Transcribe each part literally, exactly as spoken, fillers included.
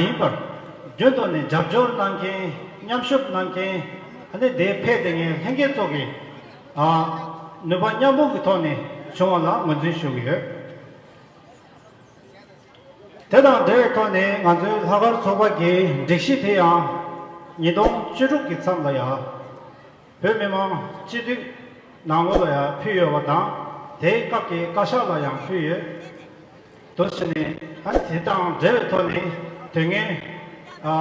ཡིན་པར། རྒྱུན་དུ་ནས་རྒྱབ་སྐྱོར་གནང་མཁན། མཉམ་ཞུགས་གནང་མཁན། ཨ་ནི་དེ་ཕེབས་བསྡད་མཁན་ལྷན་རྒྱས་ཚོ་གི་ཨ་ནུས་པ་མཉམ་སྤུངས་ཀྱི་ཐོག་ནས་བྱུང་བ་ལ་ངོས་འཛིན་ཞུ་གི་ཡོད། དེ་དང་འབྲེལ་བའི་ཐོག་ནས་ང་ཚོའི་ལྷག་དཀར་ཚོགས་པ་གི་སྒྲིག་གཞི་དེ་ཡང་ཉིས་སྟོང་བཅུ་དྲུག་གི་མཚམས་ལ་ཡང་བོད་མི་མང་སྤྱི་འཐུས་ནང་ལོགས་ལ་ཡང་ཕུལ་ཡོད་པ་དང་། དེའི་སྐབས་ཀྱི་བཀའ་ཤག་ལ་ཡང་ཕུལ་ཡོད། དུ་ཕྱིན་ནས། ཨ་ནི་དེ་དང་འབྲེལ་བའི་ཐོག་ནས་དོན་ངན་ཨ་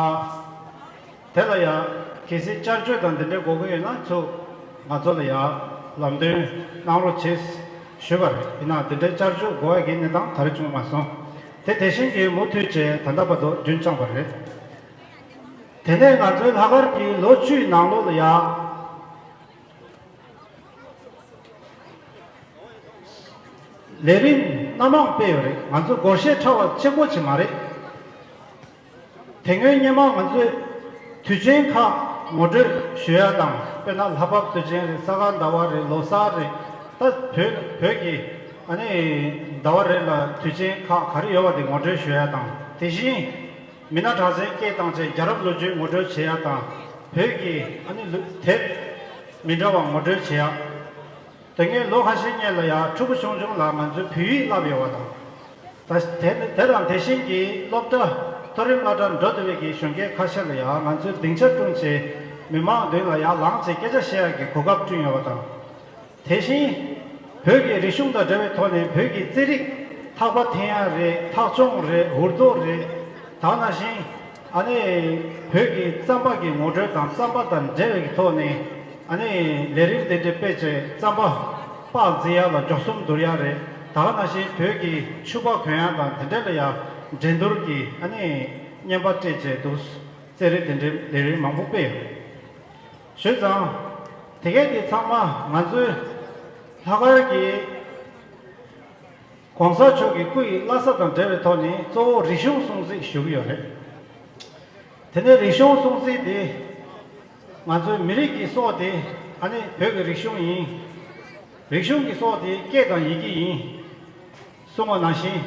དེ་ལ་ཡང་གལ་སྲིད་བསྐྱར་བཅོས་དང་འདི་འདྲའི་དགོས་ཀྱི་ཡོད་ན་ཚུར་ང་ཚོ་ལ་ཡང་ལམ་སྟོན་གནང་རོགས་བྱེད་ཞུས་པ་རེད། ཡིན་ནའང་འདི་འདྲའི་བསྐྱར་བཅོས་དགོས་ཡ་གི་གནས་སྟངས་ད་རེས་བྱུང་མ་སོང་། དེ་དེ་བཞིན་གྱི་མུ་མཐུད་བྱས་ད་ལྟ་བར་དུ་རྒྱུན་བསྐྱངས་པ་རེད། དེ་ནས་ང་ཚོའི་ལྷག་དཀར་གྱི་ལོ་བཅུའི་ནང་ལོགས་ལ་ཡང་ལས་རིམ་སྣ་མང་སྤེལ་ཡོད་རེད། ང་ཚོ་སྒོར་གཞས་འཁྲབ་པ་གཅིག་པོ་ཅིག་མ་རེད། དེ་སྔོན་སྔོན་མ་ང་ཚོས་དུས་ཆེན་ཁག་ངོ་སྤྲོད་ཞུ་ཡ་དང་། དཔེར་ན་ལྷག་པ་དུས་ཆེན་རེད། ས་ག་ཟླ་བ་རེད། ལོ་གསར་རེད། ད་བོད་བོད་ཀྱི་ཨ་ནི་ཟླ་བ་རེ་ལ་དུས་ཆེན་ཁག་ག་རེ་ཡོད་པ་དེ་ངོ་སྤྲོད་ཞུ་ཡ་དང་། དེ་བཞིན་མི་སྣ་གྲགས་ཅན་སྐད་བཏང་བྱས་རྒྱལ་རབས་ལོ་རྒྱུས་ངོ་སྤྲོད་བྱེད་ཡ་དང་། བོད་ཀྱི་ཨ་ནི་ལུ་དེབ་མི་འདྲ་བ་ངོ་སྤྲོད་བྱེད་ཡ། དེ་སྔོན་ལོ་ཁ་ཤས་སྔོན་ལ་ཡང་ཕྲུ་གུ་ཆུང་ཆུང་ལ་ང་ཚོས་བོད་ཡིག་བསླབས་ཡོད་པ་དང་། ད་དེ་དེ་དང་དེ་བཞིན་གྱི་སློབ་གྲྭ་མཐོ་རིམ་སློབ་གྲྭར་འགྲོ་བསྡད་པའི་གི་གཞོན་སྐྱེས་ཁ་ཤས་ལ་ཡང་ང་ཚོས་སྡིངས་ཆ་བསྐྲུན་བྱས་མི་མང་མདུན་ལ་ཡར་ལངས་བྱས་སྐད་ཆ་བཤད་ཡག་གི་གོ་སྐབས་བསྐྲུན་ཡོད་པ་དང་། དེ་བཞིན་བོད་ཀྱི་རིག་གཞུང་དང་འབྲེལ་བའི་ཐོག་ནས་བོད་ཀྱི་རྩེད་རིགས་ཐག་པ་འཐེན་ཡག་རེད། ཐག་མཆོང་རེད། འུར་རྡོ་རེད། ད་ག་ནང་བཞིན་ཨ་ནི་བོད་ཀྱི་རྩམ་པ་གི་ངོ་སྤྲོད་དང་རྩམ་པ་དང་འབྲེལ་བའི་ཐོག་ནས་ཨ་ནི་ལས་རིམ་དེ་འདྲ་སྤེལ་བྱས་རྩམ་པ་སྤགས་འཛིན་ཡག་ལ་མགྱོགས་སུམ་བསྡུར་ཡག་རེད། ད་ག་ནང་བཞིན་བོད་ཀྱི་ཕྱུ་པ་གོན་ཡག་དང་དེ་འདྲ་ལ་ཡང་འགྲན་བསྡུར་གྱི་ཨ་ནི་བརྙན་པར་སྤྲད་བྱས་འདུག་རྩེད་རིགས་དེ་འདྲའི་ལས་རིམ་མང་པོ་སྤེལ་ཡོད། བྱས་ཙང་དེ་གས་དེ་ཚང་མ་ང་ཚོའི་ལྷག་དཀར་གྱི་གོང་ས་མཆོག་གི་སྐུ་ཡི་བླ་གཟའ་དང་འབྲེལ་བའི་ཐོག་ནས་གཙོ་བོ་རིག་གཞུང་སྲུང་བརྩི་ཞུ་གི་ཡོད་རེད། དེ་ནས་རིག་གཞུང་སྲུང་བརྩི་དེ་ང་ཚོའི་མི་རིགས་ཀྱི་སྲོག་དེ་ཨ་ནི་བོད་ཀྱི་རིག་གཞུང་ཡིན། རིག་གཞུང་གི་སྲོག་དེ་སྐད་དང་ཡི་གེ་ཡིན་གསུངས་པ་ནང་བཞིན།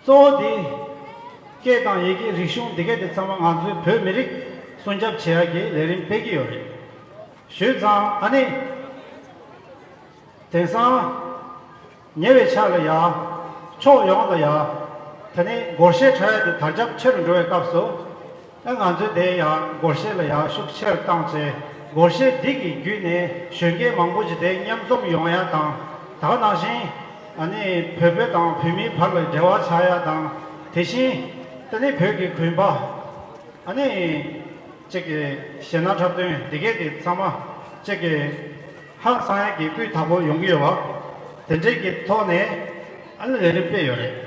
གཙོ་བོ་དེ་སྐད་དང་ཡི་གེ། རིག་གཞུང་འདི་གས་དེ་ཚང་མ་ང་ཚོའི་བོད་མི་རིགས་སྲུང་སྐྱོབ་བྱེད་ཡག་གི་ལས་རིམ་སྤེལ་གྱི་ཡོད་རེད། བྱས་ཙང་ཨ་ནི། དེང་སང་ཉེ་བའི་ཆར་ལ་ཡང་ཕྱོགས་ཡོངས་ལ་ཡང་དེ་ནས་སྒོར་གཞས་འཁྲབ་ཡ་དེ་དར་ཁྱབ་ཆེ་རུ་འགྲོ་བའི་སྐབས་སུ། ཨ་ང་ཚོས་དེ་ཡང་སྒོར་གཞས་ལ་ཡང་ཤུགས་ཆེར་བཏང་བྱས། སྒོར་གཞས་འདི་གི་བརྒྱུད་ནས་གཞོན་སྐྱེས་མང་པོ་ཞིག་དེ་མཉམ་འཛོམས་ཡོང་ཡ་དང་། ད་ག་ནང་བཞིན་ཨ་ནི་བོད་པ་དང་བོད་མིའི་བར་ལ་འབྲེལ་བ་ཆགས་ཡ་དང་། དེ་བཞིན་དེ་ནས་བོད་ཀྱི་གུས་པ། ཨ་ནི། གཅིག་གི་གཞས་སྣ་འཁྲབ་སྟོན་འདི་གས་དེ་ཚང་མ་གཅིག་གི་ཧང་སང་ཡག་གི་སྤུས་དག་པོ་ཡོང་གི་ཡོད་པ། དེ་འདྲས་ཀྱི་ཐོག་ནས་ཨ་ནི་ལས་རིམ་སྤེལ་ཡོད་རེད།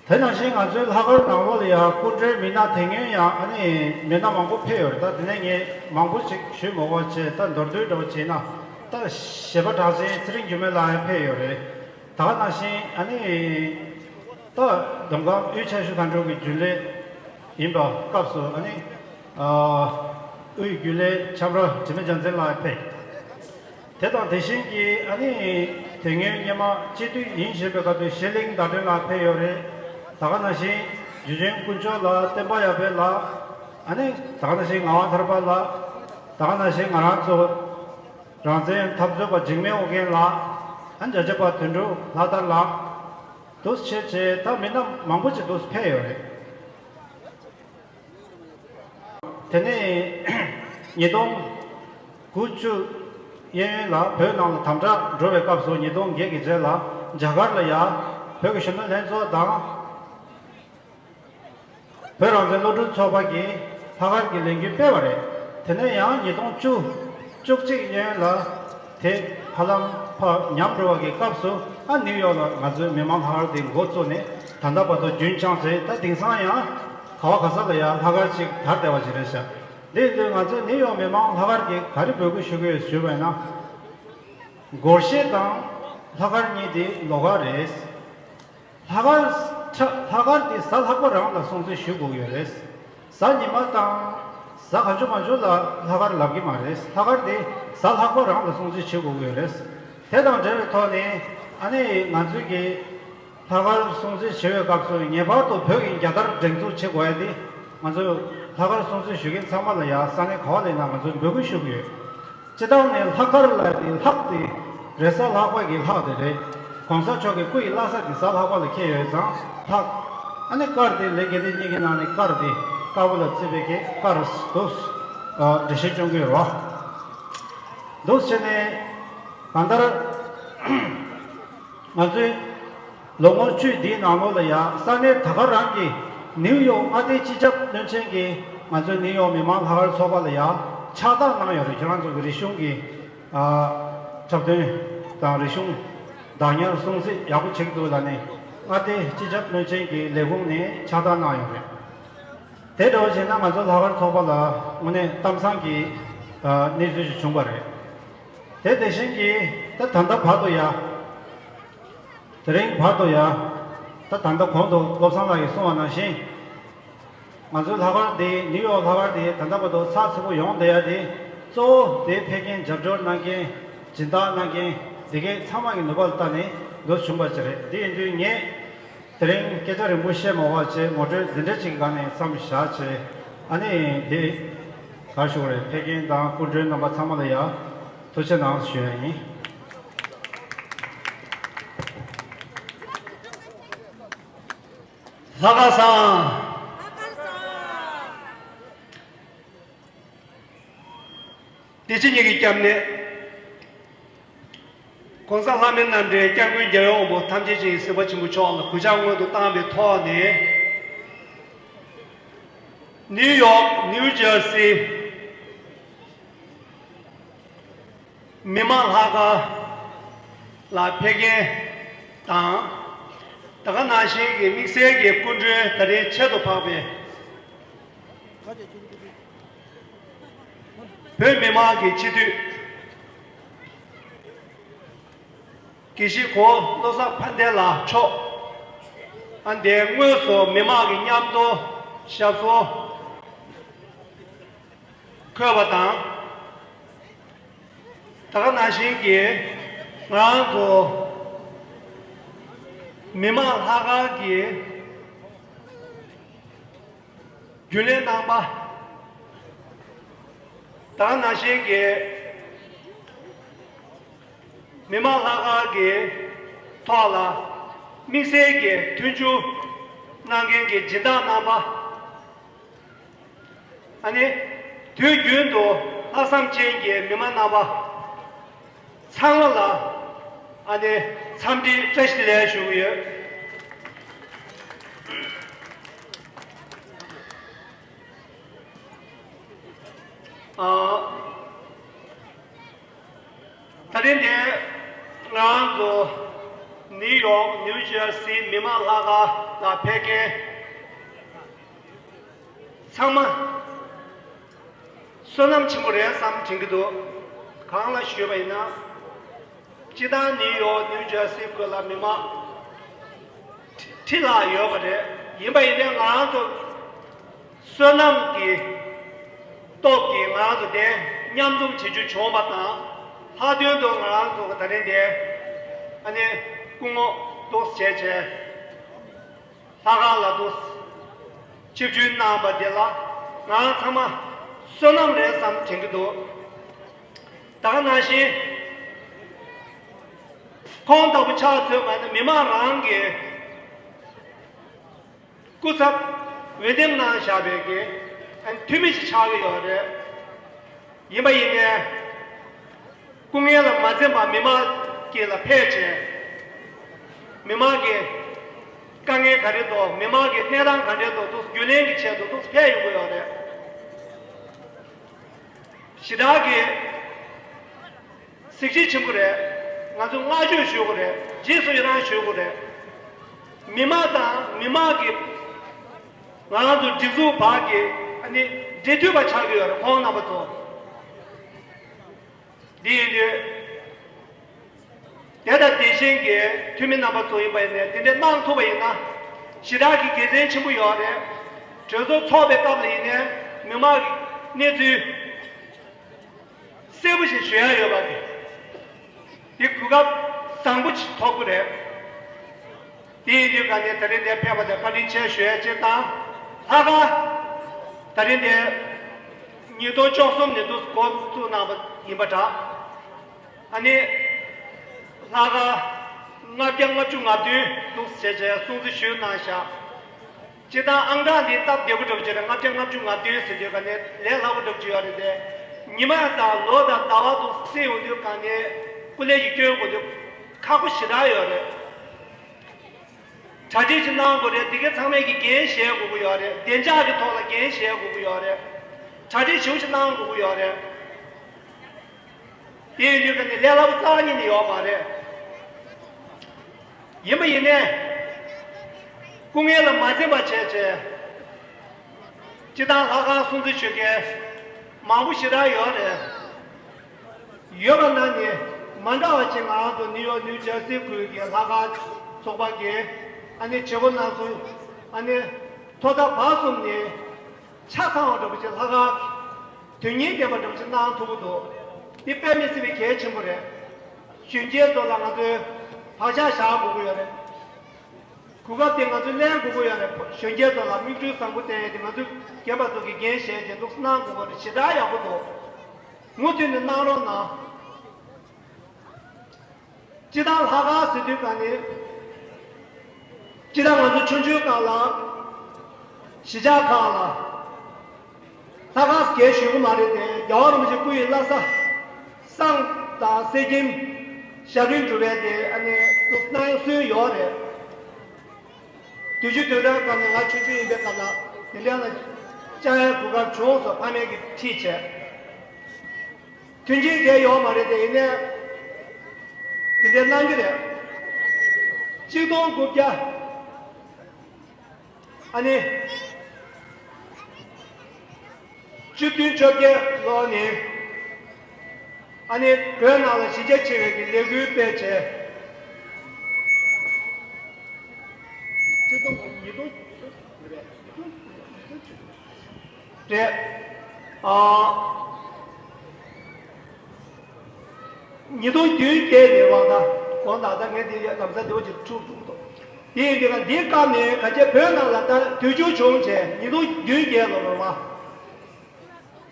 དེ་ནང་བཞིན་ང་ཚོའི་ལྷག་དཀར་ནང་ལོགས་ལ་ཡང་སྐུ་མགྲོན་མི་སྣ་དེ་སྔོན་ཡང་ཨ་ནི་མི་སྣ་མང་པོ་ཕེབས་ཡོད་རེད། ད་དེ་ནས་ངས་མང་པོ་ཞིག་ཞུས་མ་དགོས་པ་བྱས། ད་མདོར་བསྡུས་འདྲ་བོ་བྱས་ན། ད་གཞས་པ་གྲགས་ཅན་ཚེ་རིང་འགྱུར་མེད་ལགས་ཡང་ཕེབས་ཡོད་རེད། ད་ག་ནང་བཞིན་ཨ་ནི། ད་མདོ་ཁམས་དབུས་ཆེ་ཤོས་མཐའ་འཁྱོངས་ཀྱི་རྒྱུན་ལས་ཡིན་པ་སྐབས་སུ་ཨ་ནི། ཨ། དབུས་རྒྱུན་ལས་ཁྱམས་ར་དྲི་མེད་རྒྱལ་མཚན་ལགས་ཕེབས། དེ་དང་དེ་བཞིན་གྱི་ཨ་ནི། དེ་སྔོན་སྔོན་མ་སྤྱི་འཐུས་ཡིན་བཞིན་པའི་སྐབས་དུ་གཞས་གླིང་ཟླ་སྒྲོན་ལགས་ཕེབས་ཡོད་རེད། ད་ག་ནང་བཞིན་འཇུ་ཆེན་དཀོན་མཆོག་ལགས། བསྟན་པ་ཡར་འཕེལ་ལགས། ཨ་ནི་ད་ག་ནང་བཞིན་ངག་དབང་ཐར་པ་ལགས། ད་ག་ནང་བཞིན་ང་རང་ཚོ་རང་བཙན་འཐབ་རྩོད་པ་འཇིགས་མེད་ཨོ་རྒྱན་ལགས། ཨ་ནི་རྒྱལ་གཅེས་པ་དོན་གྲུབ་ལྷ་དར་ལགས། འདུག་བྱས་བྱས་ད་མི་སྣ་མང་པོ་ཅིག་འདུག་ཕེབས་ཡོད་རེད། དེ་ནས་ཉིས་སྟོང་དགུ་བཅུ་གཡས་གཡོན་ལ་བོད་ནང་ལ་དམ་དྲག་འགྲོ་བའི་སྐབས་སུ་ཉིས་སྟོང་བརྒྱད་ཀྱི་རྗེས་ལ་རྒྱ་གར་ལ་ཡང་བོད་ཀྱི་གཞོན་ནུ་ལྷན་ཚོགས་དང་། བོད་རང་བཙན་སློབ་ཕྲུག་ཚོགས་པ་གིས་ལྷག་དཀར་གྱི་ལས་འགུལ་སྤེལ་བ་རེད། དེ་ནས་ཡང་ཉིས་སྟོང་བཅུ། བཅུ་གཅིག་གཡས་གཡོན་ལ་དེ་ཧ་ལམ་ཕར་ཉམས་འགྲོ་བ་གི་སྐབས་སུ། ཨ་ནིའུ་ཡོག་ལ་ང་ཚོའི་མི་མང་ལྷག་དཀར་དེ་འགོ་བཙུགས་ནས་ད་ལྟ་བར་དུ་རྒྱུན་བསྐྱངས་བྱས། ད་དེང་སང་ཡང་ག་བ་ག་ས་ལ་ཡང་ལྷག་དཀར་ཅིག་དར་བསྡད་པ་ཞིག་རེད་ཤག་དེ་ཡིན་དུས་ང་ཚོས་ནིའུ་ཡོག་མི་མང་ལྷག་དཀར་གྱིས་ག་རེ་འབོད་སྐུལ་ཞུ་གི་ཡོད་ཞུས་པ་ཡིན་ན། སྒོར་གཞས་དང་ལྷག་དཀར་གཉིས་དེ་ལོགས་ཀ་རེད། ལྷག་དཀར་ཆ་ལྷག་དཀར་དེ་གཟའ་ལྷག་པ་རང་ལ་སྲུང་བརྩི་ཞུ་དགོས་ཀྱི་ཡོད་རེད། གཟའ་ཉི་མ་དང་གཟའ་གང་བྱུང་མང་བྱུང་ལ་ལྷག་དཀར་ལབ་ཀྱི་མ་རེད། ལྷག་དཀར་དེ་གཟའ་ལྷག་པ་རང་ལ་སྲུང་བརྩི་བྱེད་དགོས་ཀྱི་ཡོད་རེད། དེ་དང་འབྲེལ་བའི་ཐོག་ནས་ཨ་ནི་ང་ཚོའི་གི་ ལྷག་དཀར་སྲུང་བརྩི་ཞུ་བའི་སྐབས་སུ་ངེས་པར་དུ་བོད་ཀྱི་རྒྱལ་དར་སྒྲེང་འཛུགས་བྱེད་དགོས་ཡ་དེ། ང་ཚོས་ལྷག་དཀར་སྲུང་བརྩི་ཞུ་མཁན་ཚང་མ་ལ་ཡ་ས་གནས་ག་བ་ལ་ཡིན་ན་ང་ཚོས་འབོད་སྐུལ་ཞུ་གི་ཡོད། སྤྱིར་བཏང་ནས་ལྷག་དཀར་ལབ་ཡ་དེ་ལྷག་དེ་རེས་གཟའ་ལྷག་པ་གི་ལྷག་དེ་རེད། ༸གོང་ས་མཆོག་གི་སྐུ་ཡི་བླ་གཟའ་དེ་གཟའ་ལྷག་པ་ལ་འཁེལ་ཡོད་ཙང་ལྷག་ཨ་ནི་དཀར་དེ་ལས་དགེ་ལྡན་གཉིས་ཀྱི་ནང་ནས་དཀར་དེ་དཀར་པོ་ལ་བརྩི་བའི་གི་དཀར་འདུག་འགྲེལ་བཤད་སྐྱོན་གྱི་ཡོད་རེད་བ། འདུག་བྱས་ནས་གང་ལྟར། ང་ཚོས་ལོ་ངོ་བཅུ་འདིའི་ནང་ལོགས་ལ་ཡ་ས་གནས་ད་ག་རང་གི་ནིའུ་ཡོག་མངའ་སྡེའི་སྤྱི་ཁྱབ་བློན་ཆེན་གྱིས་ང་ཚོའི་ནིའུ་ཡོག་མི་མང་ལྷག་དཀར་ཚོགས་པ་ལ་ཡ་ཕྱག་རྟགས་གནང་ཡོད་རེད། ཁྱེད་རང་ཚོ་གི་རིག་གཞུང་གི་ཨ་འཁྲབ་སྟོན་དང་རིག་གཞུང་བདག་ཉར་སྲུང་བརྩི་ཡག་པོ་བྱེད་ཀྱི་འདུག་ལབ་ནས་མངའ་སྡེའི་སྤྱི་ཁྱབ་བློན་ཆེན་གྱི་ལས་ཁུངས་ནས་ཕྱག་རྟགས་གནང་ཡོད་རེད། དེ་འདྲ་བ་བྱས་ན་ང་ཚོ་ལྷག་དཀར་ཚོགས་པ་ལ་དངོས་གནས་གཏམ་བཟང་གི་ཨ་གནས་ཚུལ་ཞིག་བྱུང་བ་རེད། དེ་དེ་བཞིན་གྱི་ད་ད་ལྟ་བར་དུ་ཡ། དེ་རིང་བར་དུ་ཡ། ད་ད་ལྟ་གོང་དུ་བློ་བཟང་ལགས་ཀྱིས་གསུངས་པ་ནང་བཞིན། ང་ཚོའི་ལྷག་དཀར་འདི་ནིའུ་ཡོག་ལྷག་དཀར་འདི་ད་ལྟ་བར་དུ་ཚགས་ཚུད་པོ་ཡོང་བསྡད་ཡ་དེ་གཙོ་བོ་དེ་ཕེབས་མཁན་རྒྱབ་སྐྱོར་གནང་མཁན་སྦྱིན་བདག་གནང་མཁན་འདི་གའི་ཚང་མ་གི་ནུས་པ་ལ་བལྟས་ནས་འདུག་བྱུང་བ་ཅིག་རེད། འདི་ཡིན་དུས་ངས་དེ་རིང་སྐད་ཆ་རིང་པོ་བཤད་མ་དགོས་པ་བྱས་ངོ་སྤྲོད་འདི་འདྲ་ཅིག་གི་སྒང་ནས་མཚམས་བཞག་བྱས་ཨ་ནི་དེ་ག་ཞུ་དགོས་རེད། ཕེབས་མཁན་དང་སྐུ་མགྲོན་རྣམ་པ་ཚང་མ་ལ་ཡ་ཐུགས་རྗེ་གནང་ཞུ་ཡ་ཡིན། ལྷག་དཀར་བཟང་། བདེ་སྐྱིད་གཉིས་ཀྱི་སྐྱབས་གནས། ༸གོང་ས་ལྷ་མིའི་རྣམ་འདྲེན་སྐྱབས་མགོན་རྒྱལ་བའི་དབང་པོ་ཐམས་ཅད་མཁྱེན་གཟིགས་པ་ཆེན་པོ་མཆོག་ལ་གུས་ཕྱག་སྔོན་དུ་བཏང་བའི་ཐོག་ནས། ནིའུ་ཡོག་ནིའུ་ཇར་སི། མི་དམངས་ལྷག་དཀར་ལ་ཕེབས་མཁན་དང་། ད་ག་ནང་བཞིན་གྱི་དམིགས་བསལ་གྱི་སྐུ་མགྲོན་ད་རེས་ཁྱད་དུ་འཕགས་པའི་བོད་མི་མང་གི་སྤྱི་འཐུས་དགེ་བཤེས་གོང་བློ་བཟང་ཕན་བདེ་ལགས་མཆོག་ཨ་འདས་དངོས་སུ་མི་མང་གི་མཉམ་དུ་ཞབས་སོར་འཁོད་པ་དང་། ད་ག་ནང་བཞིན་གྱི་ང་རང་ཚོ་མི་དམངས་ལྷག་དཀར་གྱི་རྒྱུན་ལས་རྣམ་པ། ད་ག་ནང་བཞིན་གྱི་མི་དམངས་ལྷག་དཀར་གྱི་ཐོག་ལ་དམིགས་བསལ་གྱི་མཐུན་འགྱུར་གནང་མཁན་གྱི་སྦྱིན་བདག་རྣམ་པ། ཨ་ནི། དུས་རྒྱུན་དུ་ལྷག་བསམ་ཅན་གྱི་མི་མང་རྣམ་པ་ཚང་མ་ལ་ཨ་ནི་འཚམས་འདྲི་བཀྲ་ཤིས་བདེ་ལེགས་ཞུ་གི་ཡོད། ཨ། ད་རིང་འདིར་ང་རང་ཚོ་ནིའུ་ཡོག་ནིའུ་ཇར་སི་མི་དམངས་ལྷག་དཀར་ལ་ཕེབས་མཁན་ཚང་མ་བསོད་ནམས་ཆེན་པོ་རེད་བསམ་དྲན་གྱི་འདུག་གང་ལ་ཞུས་པ་ཡིན་ན། སྤྱིར་བཏང་ནིའུ་ཡོག་ནིའུ་ཇར་སི་ཁུལ་ལ་མི་མང་ཁྲི་ལྷག་ཡོད་པ་རེད། ཡིན་པ་ཡིན་ནའི་ང་རང་ཚོ་བསོད་ནམས་ཀྱི་སྟོབས་ཀྱིས་ང་རང་ཚོ་དེ་མཉམ་འཛོམས་བྱེད་རྒྱུ་བྱུང་བ་དང་། ལྷག་དོན་དུ་ང་རང་ཚོ་གི་ད་རིང་དེ་ཨ་ནི་སྐུ་ངོ་འདུག་བྱས་བྱས་ལྷག་དཀར་ལ་འདུག་ཆིབས་བསྒྱུར་གནང་བ་དེ་ལ་ང་རང་ཚང་མ་བསོད་ནམས་རེད་བསམ་དྲན་གྱི་འདུག་ད་ག་ནང་བཞིན་ཁོང་ལྟ་བུ་ཕྱག་འཚོལ་བ་ནི་མི་མང་རང་གི་སྐུ་ཚབ་འོས་འདེམས་གནང་བཞག་པའི་གི་ཨ་ནི་འཐུས་མི་ཞིག་ཆགས་ཀྱི་ཡོད་རེད། ཡིན་པ་ཡིན་ནའི་སྐུ་ངལ་ལ་མ་འཛེམས་པར་མི་མང་གི་ལ་ཕེབས་བྱས། མི་མང་གི་དཀའ་ངལ་ག་རེ་འདུག་མི་མང་གི་གནས་སྟངས་ག་འདྲ་འདུག་འདུག་རྒྱུན་ལྡན་གྱི་ཆེད་དུ་འདུག་ཕེབས་ཡོང་གི་ཡོད་རེད། ཞེ་དྲག་གི་གཟི་བརྗིད་ཆེན་པོ་རེད། ང་ཚོས་བསྔགས་བརྗོད་ཞུ་དགོས་རེད། རྗེས་སུ་ཡི་རང་ཞུ་དགོས་རེད། མི་མང་དང་མི་མང་གི་ང་རང་ཚོ་སྒྲིག་འཛུགས་བར་གྱི་ཨ་ནི་འབྲེལ་མཐུད་པ་ཆགས་ཀྱི་ཡོད་རེད། ཁོང་རྣམ་པ་ཚོ། འདི་ཡིན་དུས། དེ་དང་དེ་བཞིན་གྱི་འཐུས་མི་རྣམ་པ་ཚོ་ཡིན་པ་ཡིན་ནའི་དེ་འདྲ་གནང་ཐུབ་པ་ཡིན་ན་ཞེ་དྲག་གི་དགེ་མཚན་ཆེན་པོ་ཡོད་རེད། གྲོས་ཚོགས་ཚོགས་པའི་སྐབས་ལ་ཡིན་ནའི་མི་མང་གི་གནས་ཚུལ་གསལ་པོ་ཞིག་ཞུ་ཡ་ཡོད་པ་དེ། དེ་གོ་སྐབས་བཟང་པོ་ཞིག་ཐོབ་ཀྱི་རེད། དེ་ཡིན་དུས་ག་ནས་ད་རིང་འདིར་ཕེབས་པ་དེ་བཀའ་དྲིན་ཆེ་ཞུ་ཡ་གཅིག་དང་། ལྷག་དཀར་ད་རིང་འདིར་ཉིས་སྟོང་བཅུ་གསུམ་ནས་འདུག་འགོ་བཙུགས་གནང་བ་ཡིན་པ་འདྲ། ཨ་ནི་ལྷག་དཀར་ལྔ་བརྒྱ་ལྔ་བཅུ་ང་བདུན་འདུག་ཟེར་བྱས་སྲུང་བརྩི་ཞུས་གནང་ཤག་སྤྱིར་བཏང་ཨང་གྲངས་འདི་སྟབས་བདེ་པོ་འདྲ་པོ་བྱས་ནས་ལྔ་བརྒྱ་ལྔ་བཅུ་ང་བདུན་ཟེར་དུས་ག་ནས་ལས་སླ་པོ་འདྲ་པོ་ཅིག་ཡོད་རེད་དེ། ཉི་མ་དང་ལོ་དང་ཟླ་བ་དུ་བརྩི་ཡོང་དུས་ག་ནས་སྐུ་ལས་ཀྱི་སྐྱོན་དགོས་དུས་ཁག་པོ་ཞེ་དྲག་ཡོད་རེད། གྲ་སྒྲིག་ཅིག་གནང་དགོས་རེད། འདི་གའི་ཚང་མས་ཀྱི་འགན་བཞེས་དགོས་ཀྱི་ཡོད་རེད། བདེ་འཇགས་ཀྱི་ཐོག་ལ་འགན་བཞེས་དགོས་ཀྱི་ཡོད་རེད། གྲ་སྒྲིག་ཞེ་པོ་ཅིག་གནང་དགོས་ཀྱི་ཡོད་རེད། དེ་ཡིན་དུས་ཀ་ནས་ལས་སླ་པོ་རྩ་བ་ཉིད་ནས་ཡོད་མ་རེད། ཡིན་པ་ཡིན་ནའི། སྐུ་ངལ་ལ་མ་འཛེམས་པ་བྱས་བྱས། སྤྱིར་བཏང་ལྷག་དཀར་སྲུང་བརྩི་ཞུ་མཁན་མང་པོ་ཞེ་དྲག་ཡོད་རེད། ཡོད་པ་ན་ནི་མ་འདྲ་བ་ཅིག་ང་རང་ཚོ་ནིའུ་ཡོག་ནིའུ་ཇར་སི་ཁུལ་གྱི་ལྷག་དཀར་ཚོགས་པ་གིས་ཨ་ནི་བྱེད་སྒོ་གནང་སོང་། ཨ་ནི་ཐོག་མཐའ་བར་གསུམ་ནས་ཆ་ཚང་བ་འདྲ་པོ་ཅིག་ལྷག་དཀར་དོན་སྙིང་ལྡན་པ་འདྲ་པོ་ཅིག་གནང་ཐུབ་ཀྱི་འདུག་འདི་དཔེ་མི་སྲིད་པའི་གལ་ཆེན་པོ་རེད། གཞོན་སྐྱེས་ཚོ་ལ་ང་ཚོས་བག་ཆགས་བཞག་དགོས་ཀྱི་ཡོད་རེད། གོ་སྐབས་དེ་ང་ཚོས་ལེན་དགོས་ཀྱི་ཡོད་རེད། གཞོན་སྐྱེས་ཚོ་ལ་མིག་འཕྲུལ་བཟང་པོ་བསྟན་ཡས་དེ་ང་ཚོས་རྒན་པ་ཚོ་གི་འགན་བཞེས་ཏེ་འདུག་གནང་དགོས་པ་རེད། ཞེ་དྲག་ཡག་པོ་འདུག་མུ་མཐུད་ནས་གནང་རོགས་གནང་། སྤྱིར་བཏང་ལྷག་དཀར་ཟེར་དུས་ག་ནས། སྤྱིར་བཏང་ང་ཚོ་ཆུང་ཆུང་སྒང་ལ། གཞིས་ཆགས་ཁག་ལ། ལྷག་དཀར་གལ་ཞུ་གི་མ་རེད་དེ། རྒྱལ་བ་རིན་པོ་ཆེ་སྐུ་ཡི་བླ་གཟའ། བསང་དང་གསེར་སྐྱེམས། ཞབས་རིམ་སྒྲུབ་པའི་དེ་ཨ་ནི་ཏུ་གནང་སྲོལ་ཡོད་རེད། དུས་ཆུ་དུས་གྲངས་སྐབས་ནས་ང་ཆུང་ཆུང་ཡིན་པའི་སྐབས་ལ་དེ་འདྲ་ལ་བཅར་ཡའི་གོ་སྐབས་བྱུང་སོང་། ཕ་མས་ཀྱིས་ཁྲིད་བྱས། མཐུན་རྐྱེན་གལ་ཡོད་མ་རེད་དེ། ཡིན་ནའི་དེ་འདྲ་གནང་གི་རེད། གཅིག་སྟོང་དགུ་བརྒྱ། ཨ་ནི། བཅུ་བདུན་བཅོ་བརྒྱད་ལོ་ནས། ཨ་ནི་བོད་ནང་ལ་གཞིས་རྒྱ་ཆེ་བའི་གི་ལས་འགུལ་སྤེལ་བྱས། རེད། ཨ། ཉིས་སྟོང་བདུན་བརྒྱད་ནས་དབང་ད་གོང་དང་ད་ངས་འདི་ལམ་སང་འདི་བ་ཅིག་འཁྲུག་འགྲོ་གི་འདུག་དེ་ཡིན་དུས་ང་འདིའི་སྐབས་ནས་ག་ཅེ་བོད་ནང་ལ་ད་དུས་འགྱུར་བྱུང་བྱས། ཉིས་སྟོང་བདུན་བརྒྱད་ལོ་ལོ་མ།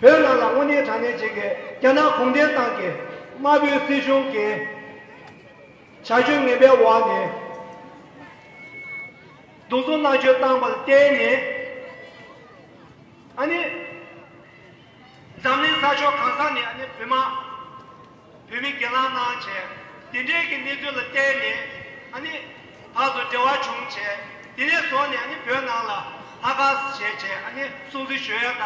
བོད་ནང་ལ་དངོས་གནས་དྲང་གནས་ཅིག་གི་རྒྱ་ནག་གུང་ཁྲན་ཏང་གི་དམར་པོའི་སྲིད་གཞུང་གི་བྱ་སྤྱོད་ངན་པའི་འོག་ནས་རྡུང་རྡུང་མནར་གཅོད་བཏང་བ་ལ་བརྟེན་ནས། ཨ་ནི། འཛམ་གླིང་ས་ཕྱོགས་གང་ས་ནས་ཨ་ནི་བོད་དམག་བོད་མི་སྒེར་ལངས་གནང་བྱས། དེ་འདྲའི་གི་གནས་ཚུལ་ལ་བརྟེན་ནས་ཨ་ནི་ཕར་ཚུར་འབྲེལ་བ་བྱུང་བྱས། དེ་ནས་བཟུང་ནས་ཨ་ནི་བོད་ནང་ལ་ལྷག་དཀར་བྱས་བྱས། ཨ་ནི་སྲུང་བརྩི་ཞུ་ཡ་དང་།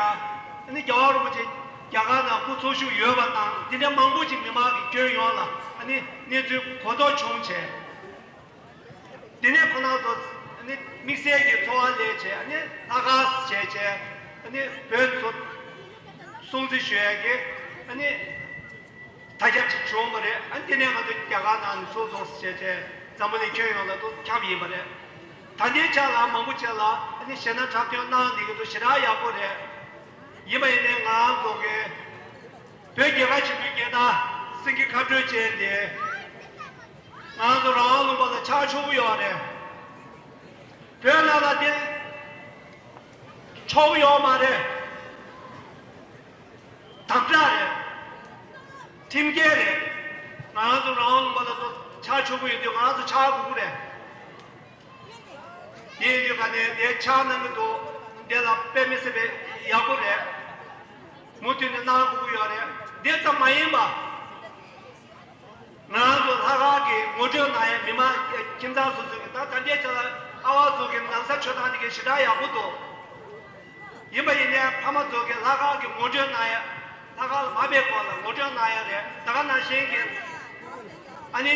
ཨ་ནི་རྒྱལ་བ་རིན་པོ་ཆེ་རྒྱ་གར་ནང་སྐུ་འཚོ་བཞུགས་ཡོད་པ་དང་། དེ་འདྲ་མང་པོ་ཅིག་མི་མང་གི་ཁྱོན་ཡོངས་ལ་ཨ་ནི་གནས་ཚུལ་གོ་རྟོགས་བྱུང་བྱས། དེ་ནས་ཁོ་རང་ཚོ་ཨ་ནི་དམིགས་བསལ་གྱི་འཚོ་བ་ལས་བྱས། ཨ་ནི་ལྷག་དཀར་བྱས་བྱས། ཨ་ནི་བོད་ཚོ་སྲུང་བརྩི་ཞུ་ཡ་གི་ཨ་ནི་དར་ཁྱབ་ཅིག་བྱུང་བ་རེད། ཨ་ནི་དེ་ནས་ང་ཚོ་རྒྱ་གར་ནང་ནས་ཚུར་འདུག་བྱས་བྱས་འཛམ་བུ་གླིང་ཁྱོན་ཡོངས་ལ་འདུག་ཁྱབ་ཡིན་པ་རེད། ད་ལྟའི་ཆ་ལ་མང་པོ་ཅིག་ལ་ཨ་ནི་གཞས་སྣ་འཁྲབ་སྟོན་གནང་བསྡད་ཀྱི་འདུག་ཞེ་དྲག་ཡག་པོ་རེད། ཡིན་པ་ཡིན་ནའི་ང་རང་ཚོ་གི་བོད་རྒྱལ་ཁབ་ཆེན་པོའི་རྒྱལ་དར་སེང་གེ་ཁ་སྤྲོད་ཅན་དེ། ང་ཚོ་རང་དབང་ལུང་པ་ལ་ཆགས་ཆོག་གི་ཡོད་རེད། བོད་ནང་ལ་དེ་ཆོག་གི་ཡོད་མ་རེད། དམ་དྲག་རེད། ཁྲིམས་འགལ་རེད། ང་ཚོ་རང་དབང་ལུང་པ་ལ་ཆགས་ཆོག་གི་ཡོད་དུས་ང་ཚོ་ཆགས་དགོས་ཀྱི་རེད། དེ་ཡིན་དུས་ག་ནས་དེ་ཕྱག་གནང་གི་འདུག་དེ་ལ་དཔེ་མི་སྲིད་པའི་ཡག་པོ་རེད། མུ་མཐུད་ནས་གནང་དགོས་ཀྱི་ཡོད་རེད། དེ་ཙམ་མ་ཡིན་པ། ང་རང་ཚོ་ལྷག་དཀར་གྱི་ངོ་སྤྲོད་གནང་ཡས་མི་མང་ཁྱིམ་ཚང་སོ་སོ་གི་ད་ད་ལྟའི་ཆ་ལ་ཨ་བ་ཚོ་གི་ན་བཟའ་མཆོད་སྟངས་དེ་གའི་ཞེ་དྲག་ཡག་པོ་འདུག་ཡིན་པ་ཡིན་ནའི་ཕ་མ་ཚོ་གི་ལྷག་དཀར་གྱི་ངོ་སྤྲོད་གནང་ཡས། ལྷག་དཀར་ལ་མ་ཕེབས་གོང་ལ་ངོ་སྤྲོད་གནང་ཡ་རེད། ད་ག་ནང་བཞིན་གྱི་ཨ་ནི་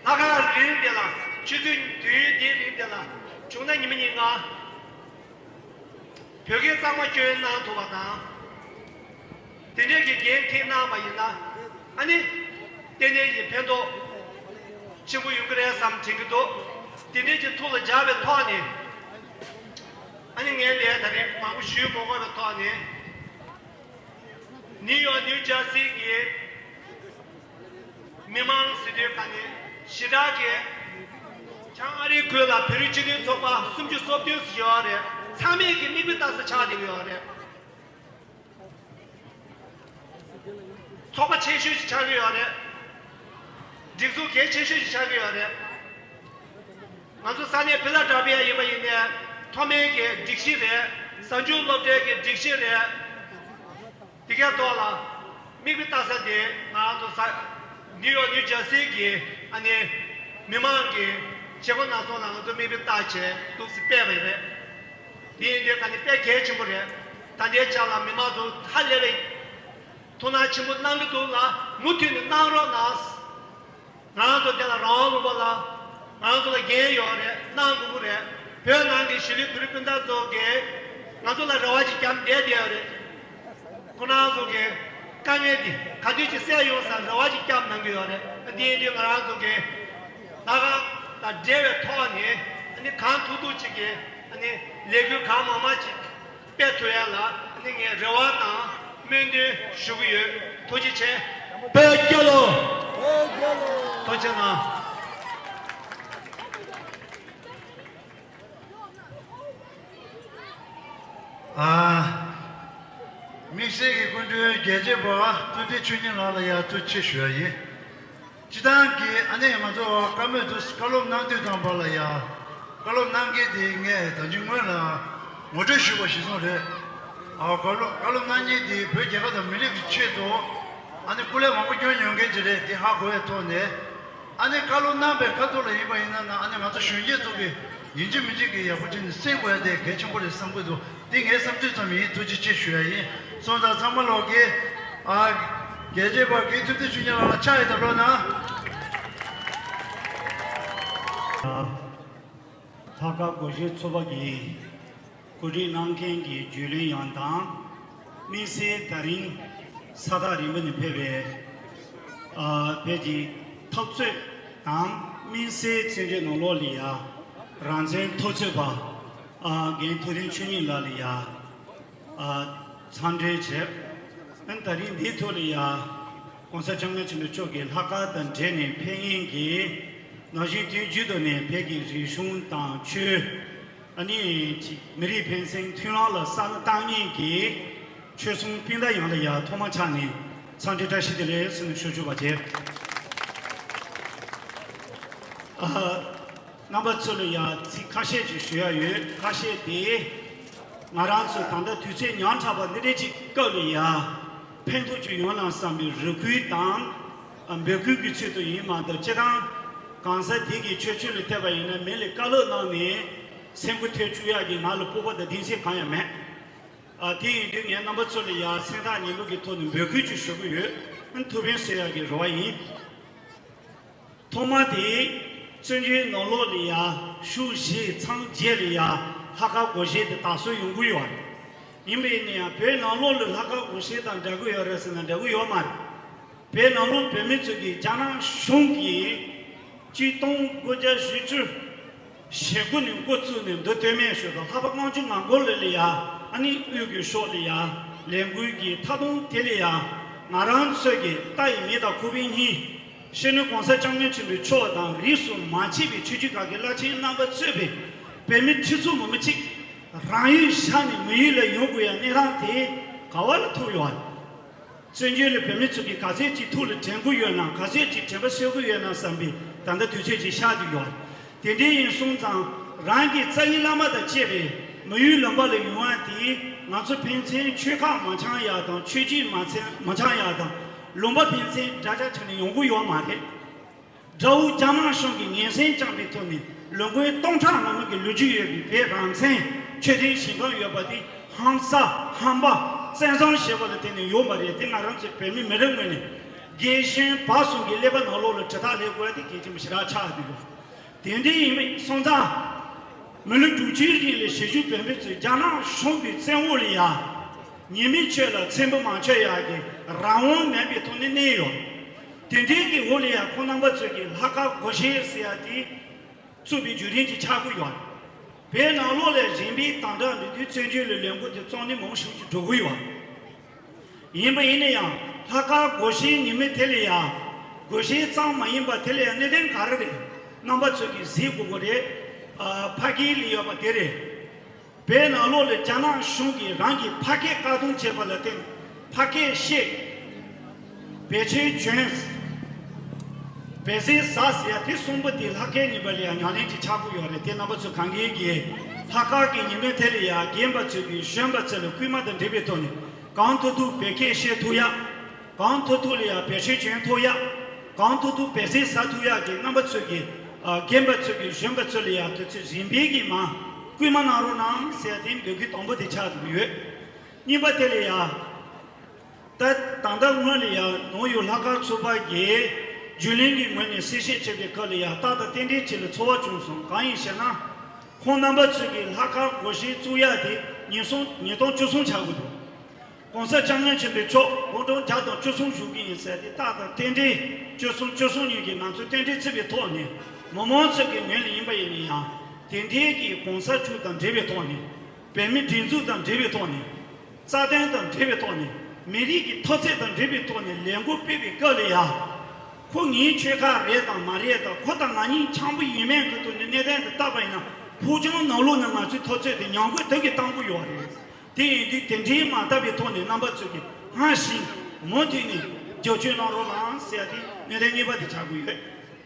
ལྷག་དཀར་རིང་དེ་ལ་ཆུ་ཚོད་དུས་ཡུན་དེའི་རིང་དེ་ལ་བྱུང་ན་ཉི་མ་ཉིན་ང་བོད་སྐད་གཙང་མ་སྐྱོན་གནང་ཐུབ་པ་དང་། དེ་འདྲས་ཀྱི་འགན་འཁྱེར་གནང་བ་ཡིན་ན་ཨ་ནི་ཏན་ཏན་གྱི་ཕན་ཐོགས་ཆེན་པོ་ཡོང་གི་རེད་བསམ་དྲན་གྱི་འདུག་དེ་འདྲས་ཀྱི་ཐུགས་ལ་འཇགས་པའི་ཐོག་ནས་ཨ་ནི་ངས་ལས་ད་རིང་མང་པོ་ཞུས་མ་དགོས་པའི་ཐོག་ནས། ནིའུ་ཡོག་ནིའུ་ཇར་སི་གི་མི་མང་ཟེར་དུས་ག་ནས་ཞེ་དྲག་གི་ བྱང་ཨ་རིའི་ཁུལ་ལ་བོད་རིགས་སྤྱི་མཐུན་ཚོགས་པ་སུམ་ཅུ་སོ་བདུན་ཙམ་ཡོད་རེད། ཚང་མས་ཀྱི་མིག་དཔེ་ལྟ་ས་ཆགས་བསྡད་ཀྱི་ཡོད་རེད། ཚོགས་པ་ཆེ་ཤོས་ཤིག་ཆགས་ཀྱི་ཡོད་རེད། སྒྲིག་འཛུགས་གལ་ཆེ་ཤོས་ཤིག་ཆགས་ཀྱི་ཡོད་རེད། ང་ཚོ་ས་གནས་ཕི་ལ་ཌེལ་ཕི་ཡ་ཡིན་པ་ཡིན་ནའི་མཐོ་དམན་གྱི་སྒྲིག་གཞི་རེད། གཟའ་མཇུག་སློབ་གྲྭའི་གི་སྒྲིག་གཞི་རེད། དེ་གའི་ཐོག་ལ་མིག་དཔེ་ལྟ་ས་དེ་ང་རང་ཚོ་ས་ནིའུ་ཡོག་ནིའུ་ཇར་སི་གི་ཨ་ནི་མི་མང་གི་བྱེད་སྒོ་སྣ་ཚོགས་ལ་ང་ཚོ་མིག་དཔེ་བལྟ་བྱས་འདུག་སེ་སྤེལ་བ་རེད། དེ་ཡིན་དུས་ཨ་ནི་དཔེ་གལ་ཆེན་པོ་རེད། ད་ལྟའི་ཆ་ལ་མི་མང་ཚོ་ཧ་ལས་པའི་ཐུགས་སྣང་ཆེན་པོ་གནང་གི་འདུག་ལ། མུ་མཐུད་ནས་གནང་རོགས་གནང་། ང་རང་ཚོ་དེ་ལ་རང་དབང་ལུང་པ་ལ་ང་རང་ཚོ་ལ་འགན་ཡོད་རེད། གནང་དགོས་ཀྱི་རེད། བོད་ནང་གི་གཞིས་ལུས་བོད་རིགས་སྤུན་ཟླ་ཚོ་གིས་ང་ཚོ་ལ་རེ་བ་ཅིག་བརྒྱབ་བསྡད་བསྡད་ཡོད་རེད། ཁོ་རང་ཚོ་གི་དཀའ་ངལ་འདི་ག་དུས་ཅིག་སེལ་ཡོང་ས་རེ་བ་ཅིག་བརྒྱབ་གནང་གི་ཡོད་རེད། དེ་ཡིན་དུས་ང་རང་ཚོ་གི་ལྷག་དཀར་དང་འབྲེལ་བའི་ཐོག་ནས་ཨ་ནི་གང་ཐུབ་ཐུབ་ཅིག་གི་ཨ་ནི་ལས་འགུལ་གང་མང་མང་ཅིག་སྤེལ་ཐུབ་ཡ་ལ་ཨ་ནི་ངས་རེ་བ་དང་སྨོན་འདུན་ཞུ་གི་ཡོད། ཐུགས་རྗེ་ཆེ། བོད་རྒྱལ་ལོ། ཐུགས་རྗེ་གནང་། ཨ། དམིགས་བསལ་གྱི་སྐུ་མགྲོན་རྒྱལ་གཅེས་པ་ཐུབ་བསྟན་ཆོས་ཉིད་ལགས་ལ་ཡང་ཐུགས་རྗེ་ཆེ་ཞུ་ཡ་ཡིན། སྤྱི་བཏང་གི་ཨ་ནེ་ང་ཚོ་བཀའ་མོལ་དུ་བཀའ་སློབ་གནང་དུས་དང་པ་ལ་ཡང་བཀའ་སློབ་གནང་མཁན་དེ་ངས་ད་ཅི་སྔོན་ལ་ངོ་སྤྲོད་ཞུས་པ་ཞིག་སོང་རེད། ཨ་བཀའ་སློབ་བཀའ་སློབ་གནང་མཁན་དེ་བོད་རྒྱལ་ཁབ་དང་མི་རིགས་ཀྱི་ཆེད་དུ་ཨ་ནེ་སྐུ་ལས་མང་པོ་བསྐྱོན་མྱོང་མཁན་ཅིག་རེད། དེ་ཧ་གོ་བའི་ཐོག་ནས་ཨ་ནེ་བཀའ་སློབ་གནང་པའི་ཁ་ཐུག་ལ་ཡིན་པ་ཡིན་ན་ན་ཨ་ནེ་ང་ཚོ་གཞོན་སྐྱེས་ཚོ་གི་ཡིན་གཅིག་མིན་གཅིག་གི་ཡག་པོ་བྱས་ནས་གསན་དགོས་ཡ་དེ་གལ་ཆེན་པོ་རེད་བསམ་གྱི་འདུག་དེ་ངའི་བསམ་ཚུལ་ཙམ་ཡིན། ཐུགས་རྗེ་ཆེ་ཞུ་ཡ་ཡིན། སོང་ཙང་ཚང་མ་ལོག་གི་ཨ་རྒྱལ་གཅེས་པ་གི་ཐུབ་བསྟན་ཆོས་ཉིད་ལགས་ལ་ཕྱག་ཡིན་ད་ལོ་ན། ལྷག་དཀར་སྒོར་གཞས་ཚོགས་པ་གི་གོ་སྒྲིག་གནང་མཁན་གྱི་རྒྱུས་ལོན་ཡང་དང་། དམིགས་བསལ་ད་རིང་ས་ཐག་རིང་པོ་ནས་ཕེབས་པའི་ཨ་བོད་ཀྱི་འཐབ་རྩོད་དང་དམིགས་བསལ་བཙན་བྱོལ་ནང་ལོགས་ལ་ཡ་རང་བཙན་འཐབ་རྩོད་པ་ཨ་རྒན་ཐུབ་བསྟན་ཆོས་ཉིད་ལགས་ལ་ཡ་ཨ་འཚམས་འདྲི་བྱས། ཨ་ནི་ད་རིང་འདིའི་ཐོག་ལ་ཡ་༸གོང་ས་༸སྐྱབས་མགོན་ཆེན་པོ་མཆོག་གི་ལྷག་དཀར་དང་འབྲེལ་ནས་ཕེབས་མཁན་གྱི་ན་གཞོན་དུས་རྒྱུན་དུ་ནས་བོད་ཀྱི་རིག་གཞུང་དང་ཆོས། ཨ་ནི་མི་རིགས་ཕན་ཚུན་མཐུན་ལམ་ལ་བསམ་བློ་བཏང་མཁན་གྱི་ཆོལ་གསུམ་སྤུན་ཟླ་ཡོངས་ལ་ཡ་ཐོག་མ་ཆ་ནས་འཚམས་འདྲི་བཀྲ་ཤིས་བདེ་ལེགས་ཟེར་ནས་ཞུ་ཆོག་པ་བྱས། ཨ། རྣམ་པ་ཚོ་ལ་ཡང་ཚིག་ཁ་ཤས་ཅིག་ཞུ་ཡ་ཡོད། ཁ་ཤས་དེ་ང་རང་ཚོ་ད་ལྟ་དུས་ཚོད་ཉག་ཕྲ་བ་འདི་འདྲ་ཅིག་སྐབས་ལ་ཡ་ཕན་ཐོགས་ཅིག་ཡོང་ན་བསམ་པའི་རེ་སྐུལ་དང་འབོད་སྐུལ་གྱི་ཚུལ་དུ་ཡིན་མ་གཏོགས། སྤྱིར་བཏང་གང་ཟག་དེ་གི་ཆོས་ཕྱོགས་ལ་ཐད་པ་ཡིན་ན་མི་ལ་བཀའ་སློབ་གནང་ནས་སེམས་འགུལ་ཐེབས་བཅུག་ཡག་གི་ང་ལ་སྤོབས་པ་དང་གདེང་ཚོད་གང་ཡང་མེད། ཨ་དེ་ཡིན་དུས་ངས་རྣམ་པ་ཚོ་ལ་ཡ་སེམས་ཐག་ཉེ་པོ་གི་ཐོག་ནས་འབོད་སྐུལ་ཅིག་ཞུ་གི་ཡོད། ཐུགས་ཕན་གསོས་ཡག་གི་རེ་བ་ཡིན། ཐོག་མ་དེ་བཙན་བྱོལ་ནང་ལོགས་ལ་ཡ་ཤུགས་བཞེས་མཚམས་བརྒྱད་ལ་ཡ་ལྷག་དཀར་སྒོར་གཞས་དེ་དར་སྲོལ་ཡོང་གི་ཡོད་རེད། ཡིན་པ་ཡིན་ན་ཡང་བོད་ནང་ལོགས་ལ་ལྷག་དཀར་སྒོར་གཞས་དང་འདྲ་གི་ཡོད་རེད་ཟེར་ན་འདྲ་གི་ཡོད་མ་རེད། བོད་ནང་ལོགས་བོད་མི་ཚོ་གིས་རྒྱ་ནག་གཞུང་གིས་གཅིག་སྟོང་དགུ་བརྒྱ་བཞི་བཅུ་ཞེ་དགུ་ནས་འགོ་བཙུགས་ནས་མདོ་སྟོད་སྨད་ཞོལ་དང་ལྷག་པ་ལྔ་བཅུ་ང་འགོ་ལ་ལ་ཡ་ཨ་ནི་དབུས་ཀྱི་ཕྱོགས་ལ་ཡ་ལས་འགུལ་གྱི་མཐའ་སྡོམ་དེ་ལ་ཡ་ང་རང་ཚོས་ཀྱི་ལྟ་ཡི་མིག་དང་ཁོག་པའི་སྙིང་། སྤྱི་ནོར་གོང་ས་སྐྱབས་མགོན་ཆེན་པོ་མཆོག་དང་རིས་སུ་མ་ཆད་པའི་ཆོས་བརྒྱུད་ཁག་གི་བླ་ཆེན་རྣམ་པ་གཙོས་པའི་བོད་མི་ཁྲི་ཚོ་མང་པོ་ཅིག་རང་ཡུལ་ཤར་ནས་མི་ཡུལ་ལ་ཡོང་དགོས་ཡ་གནས་སྟངས་དེ་ག་བ་ལ་ཐུག་ཡོད། བཙན་བྱོལ་ལ་བོད་མི་ཚོ་གིས་ག་ཚོད་ཅིག་ཐུགས་ལ་དྲན་གྱི་ཡོད་ན། ག་ཚོད་ཅིག་དྲན་པ་གསོ་གི་ཡོད་ན་བསམ་པའི་ད་ལྟ་དུས་ཚོད་ཅིག་ཤར་བསྡད་ཡོད། དེ་འདྲ་ཡིན་སོང་ཙང་རང་གི་རྩ་བའི་བླ་མ་དང་བཅས་པའི་མི་ཡུལ་ལུང་པ་ལ་ཡོང་བ་དེས་ང་ཚོ་ཕན་ཚུན་ཆོལ་ཁ་མ་འཆམ་ཡག་དང་ཆོས་བརྒྱུད་མ་འཆམ་མ་འཆམ་ཡག་དང་ལུང་པ་ཕན་ཚུན་དགྲ་ཇག་ཆགས་ནས་ཡོང་གི་ཡོད་མ་རེད། དགྲ་བོ་རྒྱ་ནག་གཞུང་གིས་ངན་སེམས་བཅངས་པའི་ཐོག་ནས་ལོ་ངོ་སྟོང་ཕྲག་སྔོན་མ་གི་ལོ་རྒྱུས་ཡོད་པའི་བོད་རང་བཙན་ཆོས་དད་ཞིང་ཁམས་ཡོད་པ་དེ་ཧམ་ཟ་ཧམ་པ་བཙན་བཟུང་བྱས་པ་ལ་བརྟེན་ནས་ཡོད་མ་རེད། དེ་ང་རང་ཚོའི་བོད་མི་མི་རིགས་ངོས་ནས་རྒན་གཞོན་བར་གསུམ་གྱི་ཀླད་པ་ནང་ལོགས་ལ་དྲིལ་བསྒྲགས་སླེབས་དགོས་པ་དེ་གལ་ཆེན་པོ་ཞེ་དྲག་ཆགས་བསྡད་ཡོད། དེ་འདྲ་ཡིན་པ་སོང་ཙང་། མི་ལོ་དྲུག་ཅུའི་རིང་ལ་གཞིས་བཞུགས་བོད་མི་ཚོས་རྒྱ་ནག་གཞུང་གི་བཙན་འོག་ལ་ཡ། ཉེས་མེད་ཆོས་ལ་འཛེམ་པ་མ་བྱས་ཡག་གི་རང་དབང་མེད་པའི་ཐོག་ནས་གནས་ཡོད། དེ་འདྲའི་གི་འོག་ལ་ཡ་ཁོང་རྣམ་པ་ཚོས་ཀྱི་ལྷག་དཀར་སྒོར་གཞས་ཟེར་ཡ་དེ་བཙུགས་པའི་བརྒྱུད་རིམ་ཅིག་ཆགས་ཀྱི་ཡོད། བོད་ནང་ལོགས་ལ་རིམ་པས་དམ་དྲག་འགྲོ་དུས་བཙན་བྱོལ་ལ་ལས་འགུལ་དེ་རྩོམ་ནི་མང་ཤོས་ཅིག་འགྲོ་གི་ཡོད། ཡིན་པ་ཡིན་ན་ཡང་ལྷག་དཀར་སྒོར་གཞས་ཉེས་མེད་དེ་ལ་ཡ། སྒོར་གཞས་ཙམ་མ་ཡིན་པ་དེ་ལ་ཡ་གནད་དོན་ག་རེ་རེད། རྣམ་པ་ཚོས་ཀྱིས་གཟིགས་དགོས་ཀྱི་རེད། ཨ། ཕ་གི་ལ་ཡོད་པ་དེ་རེད། བོད་ནང་ལོགས་ལ་རྒྱ་ནག་གཞུང་གིས་རང་གི་ཕ་སྐད་བཀག་སྡོམ་བྱས་པ་ལ་བརྟེན། ཕ་སྐད་བཤད། བེད་སྤྱོད་བྱོན། བལ་གཟིག་ཟ་ཟེར་ཡ་དེ་གསུམ་པོ་དེ་ལྷག་དཀར་ཉི་མ་ལ་ཡང་ཉམས་ལེན་ཅིག་ཆགས་ཀྱི་ཡོད་རེད། དེ་རྣམ་པ་ཚོ་གང་གིས་ཀྱིས་ལྷག་དཀར་གྱི་ཉིན་མོ་དེ་ལ་ཡང་རྒན་པ་ཚོས་ཀྱིས་གཞོན་པ་ཚོ་ལ་སྐུལ་མ་དང་འབྲེལ་བའི་ཐོག་ནས་གང་ཐུབ་ཐུབ་བོད་སྐད་བཤད་ཐུབ་ཡ། གང་ཐུབ་ཐུབ་ལ་ཡང་བེད་སྤྱོད་བྱོན་ཐུབ་ཡ། གང་ཐུབ་ཐུབ་བལ་གཟིག་ཟ་ཐུབ་ཡ་གི་རྣམ་པ་ཚོས་ཀྱིས། ཨ། རྒན་པ་ཚོས་ཀྱིས་གཞོན་པ་ཚོ་ལ་ཡང་དུས་ཚོད་རིམ་པས་ཀྱིས་མར་སྐུལ་མ་གནང་རོགས་གནང་ཟེར་ཡ་དེ་འབོད་སྐུལ་དང་པོ་དེ་ཆགས་འདུག་ཡོད། གཉིས་པ་དེ་ལ་ཡང་། ད་ད་ལྟ་སྔོན་ལ་ཡང་ནོར་ཡུག་ལྷག་དཀར་ཚོགས་པ་གིས་རྒྱུན་ལས་ཀྱི་ངོས་ནས་གསལ་བཤད་བྱས་པའི་སྐབས་ལ་ཡང་རྟག་དང་རྟེན་འབྲེལ་ཅིག་ལ་ཚོར་བ་བྱུང་སོང་། གང་ཡིན་ཞེ་ན། ཁོང་རྣམ་པ་ཚོས་ཀྱིས་ལྷག་དཀར་སྒོར་གཞས་བཙུགས་ཡག་དེ་ཉིས་སྟོང་ཉིས་སྟོང་བཅུ་གསུམ་ཆགས་ཀྱི་འདུག ༸གོང་ས་༸སྐྱབས་མགོན་ཆེན་པོ་མཆོག་དགུང་གྲངས་བརྒྱ་དང་བཅུ་གསུམ་བཞུགས་ཀྱི་ཡིན་ཟེར་ཏེ། རྟག་དང་རྟེན་འབྲེལ་བཅུ་གསུམ་བཅུ་གསུམ་ཉིན་གྱི་ང་ཚོས་རྟེན་འབྲེལ་བརྩི་བའི་ཐོག་ནས། མི་མང་ཚོ་གི་ངོས་ནས་ཡིན་པ་ཡིན་ན་ཡང་། དེ་འབྲེལ་གྱི་༸གོང་ས་མཆོག་དང་འབྲེལ་བའི་ཐོག་ནས། བོད་མིའི་སྒྲིག་འཛུགས་དང་འབྲེལ་བའི་ཐོག་ནས། རྩ་དོན་དང་འབྲེལ་བའི་ཐོག་ནས། མི་རིགས་ཀྱི་འཐབ་རྩོད་དང་འབྲེལ་བའི་ཐོག་ནས་ལས་འགུལ་སྤེལ་བའི་སྐབས་ལ་ཡང་། ཁོ་ངའི་ཆོལ་ཁ་རེད་དང་མ་རེད་དང་། ཁོ་དང་ང་གཉིས་འཆམ་པོ་ཡིན་མིན་གྱི་ཐོག་ནས་གནད་དོན་དེ་བལྟས་པ་ཡིན་ན། ཕུགས་རྒྱང་ནང་ལོགས་ནས་ང་ཚོའི་འཐབ་རྩོད་དེ་ཉམས་རྒུད་དེ་གི་གཏང་གི་ཡོད་རེད། དེ་ཡིན་དུས་དེ་འདྲའི་མ་བལྟ་བའི་ཐོག་ནས་རྣམ་པ་ཚོས་ཀྱིས་སྔར་བཞིན་མུ་མཐུད་ནས་རྒྱབ་སྐྱོར་གནང་རོགས་གནང་ཟེར་ཡ་དེ་གནད་དོན་གཉིས་པ་དེ་ཆགས་ཀྱི་ཡོད།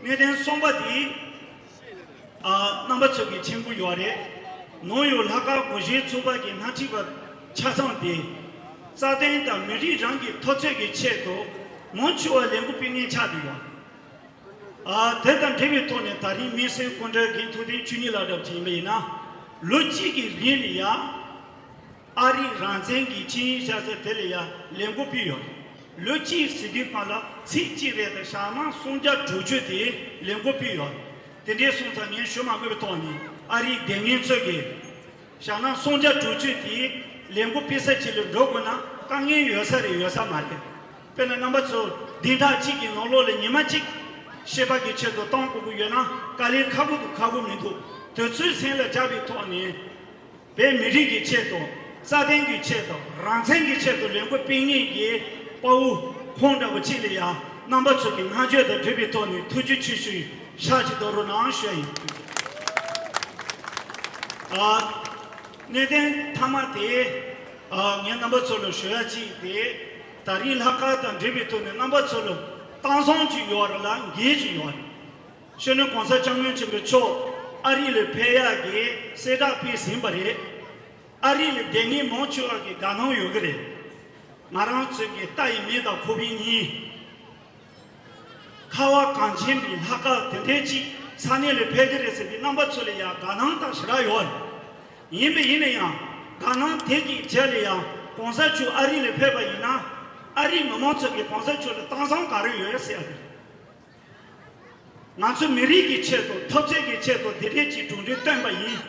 གནད་དོན་གསུམ་པ་དེ། ཨ། རྣམ་པ་ཚོས་ཀྱིས་མཁྱེན་གྱི་ཡོད་རེད། ནོར་ཡུག་ལྷག་དཀར་སྒོར་གཞས་ཚོགས་པ་གི་སྣེ་ཁྲིད་པ་ཆ་ཚང་དེ། རྩ་དོན་དང་མི་རིགས་རང་གི་འཐབ་རྩོད་ཀྱི་ཆེད་དུ་མང་ཆེ་བ་ལས་འགུལ་སྤེལ་མཁན་ཆགས་བསྡད་ཡོད། ཨ། དེ་དང་འབྲེལ་བའི་ཐོག་ནས་ད་རིང་མི་སེར་སྐུ་མགྲོན་རྒན་ཐུབ་བསྟན་ཆོས་ཉིད་ལགས་འདྲ་བ་ཅིག་ཡིན་པ་ཡིན་ན། ལོ་གཅིག་གི་རིང་ལ་ཡ། ཨ་རི་རང་བཙན་གྱི་ཆིངས་ཡིག་བཞག་ས་དེ་ལ་ཡ་ལས་འགུལ་སྤེལ་ཡོད། ལོ་གཅིག་ཟེར་དུས་སྒང་ལ་ཚིག་གཅིག་རེ་དང་ཞག་ནང་སུམ་བརྒྱ་དྲུག་ཅུ་དེ་ལས་འགུལ་སྤེལ་ཡོད། དེ་འདྲའི་སོང་ཙང་ངས་ཞུ་མ་དགོས་པའི་ཐོག་ནས་ཨ་རིའི་སྡེ་ངན་ཚོས་ཀྱིས། ཞག་ནང་སུམ་བརྒྱ་དྲུག་ཅུ་དེ་ལས་འགུལ་སྤེལ་ས་ཅིག་ལ་འགྲོ་དགོས་ན་དཀའ་ངལ་ཡོད་ས་རེད། ཡོད་ས་མ་རེད། དཔེར་ན་རྣམ་པ་ཚོ་བདུན་ཕྲག་གཅིག་གི་ནང་ལོགས་ལ་ཉི་མ་གཅིག་ཤེས་པ་གི་ཆེད་དུ་གཏོང་དགོས་ཀྱི་ཡོད་ན་དཀའ་ལས་ཁག་པོ་འདུག་ཁག་པོ་མི་འདུག་དུས་ཚོད་སེམས་ལ་འཇགས་པའི་ཐོག་ནས། བོད་མི་རིགས་ཀྱི་ཆེད་དུ། རྩ་དོན་གྱི་ཆེད་དུ། རང་བཙན་གྱི་ཆེད་དུ་ལས་འགུལ་སྤེལ་མཁན་གྱི་དཔའ་བོ་ཁོང་འདྲ་བོ་ཅིག་ལ་ཡང་རྣམ་པ་ཚོ་གི་བསྔགས་བརྗོད་དང་འབྲེལ་བའི་ཐོག་ནས་ཐུགས་རྗེ་ཆེ་ཞུ་ཞག་ཅིག་གཏོང་རོགས་གནང་ཞུ་ཡ་ཡིན། ཨ། གནད་དོན་མཐའ་མ་དེ། ཨ། ངས་རྣམ་པ་ཚོ་ལ་ཞུ་ཡ་གཅིག་དེ། ད་རིང་ལྷག་དཀར་དང་འབྲེལ་བའི་ཐོག་ནས་རྣམ་པ་ཚོ་ལ་གཏམ་བཟང་ཅིག་ཡོད་རེད་ལ་འགན་ཅིག་ཡོད་རེད། སྤྱི་ནོར་༸གོང་ས་༸སྐྱབས་མགོན་ཆེན་པོ་མཆོག་ཨ་རི་ལ་ཕེབས་ཡག་གི་གསལ་བསྒྲགས་སྤེལ་ཟིན་པ་རེད། ཨ་རི་ལ་སྡོད་མཁན་མང་ཆེ་བ་གི་དགའ་སྣང་ཡོད་ཀྱི་རེད། ང་རང་ཚོ་གི་རྟ་ཡི་མིག་དང་ཁོག་པའི་སྙིང་། ཁ་བ་གངས་ཅན་པའི་ལྷག་དཀར་དེ་འདྲའི་ཅིག་ས་གནས་ལ་ཕེབས་ཀྱི་རེད་ཟེར་དུས་རྣམ་པ་ཚོ་ལ་ཡང་དགའ་སྣང་དང་ཞེ་དྲག་ཡོད་རེད། ཡིན་པ་ཡིན་ན་ཡང་དགའ་སྣང་དེ་གི་རྗེས་ལ་ཡང་༸གོང་ས་མཆོག་ཨ་རི་ལ་ཕེབས་པ་ཡིན་ན། ཨ་རིའི་མི་མང་ཚོ་གིས་༸གོང་ས་མཆོག་ལ་གཏམ་བཟང་ག་རེ་ཡོད་ཟེར་ཡ་དེ། ང་ཚོ་མི་རིགས་ཀྱི་ཆེད་དུ། འཐབ་རྩོད་ཀྱི་ཆེད་དུ་འདི་འདྲའི་ཅིག་གྲུབ་འབྲས་བཏོན་པ་ཡིན།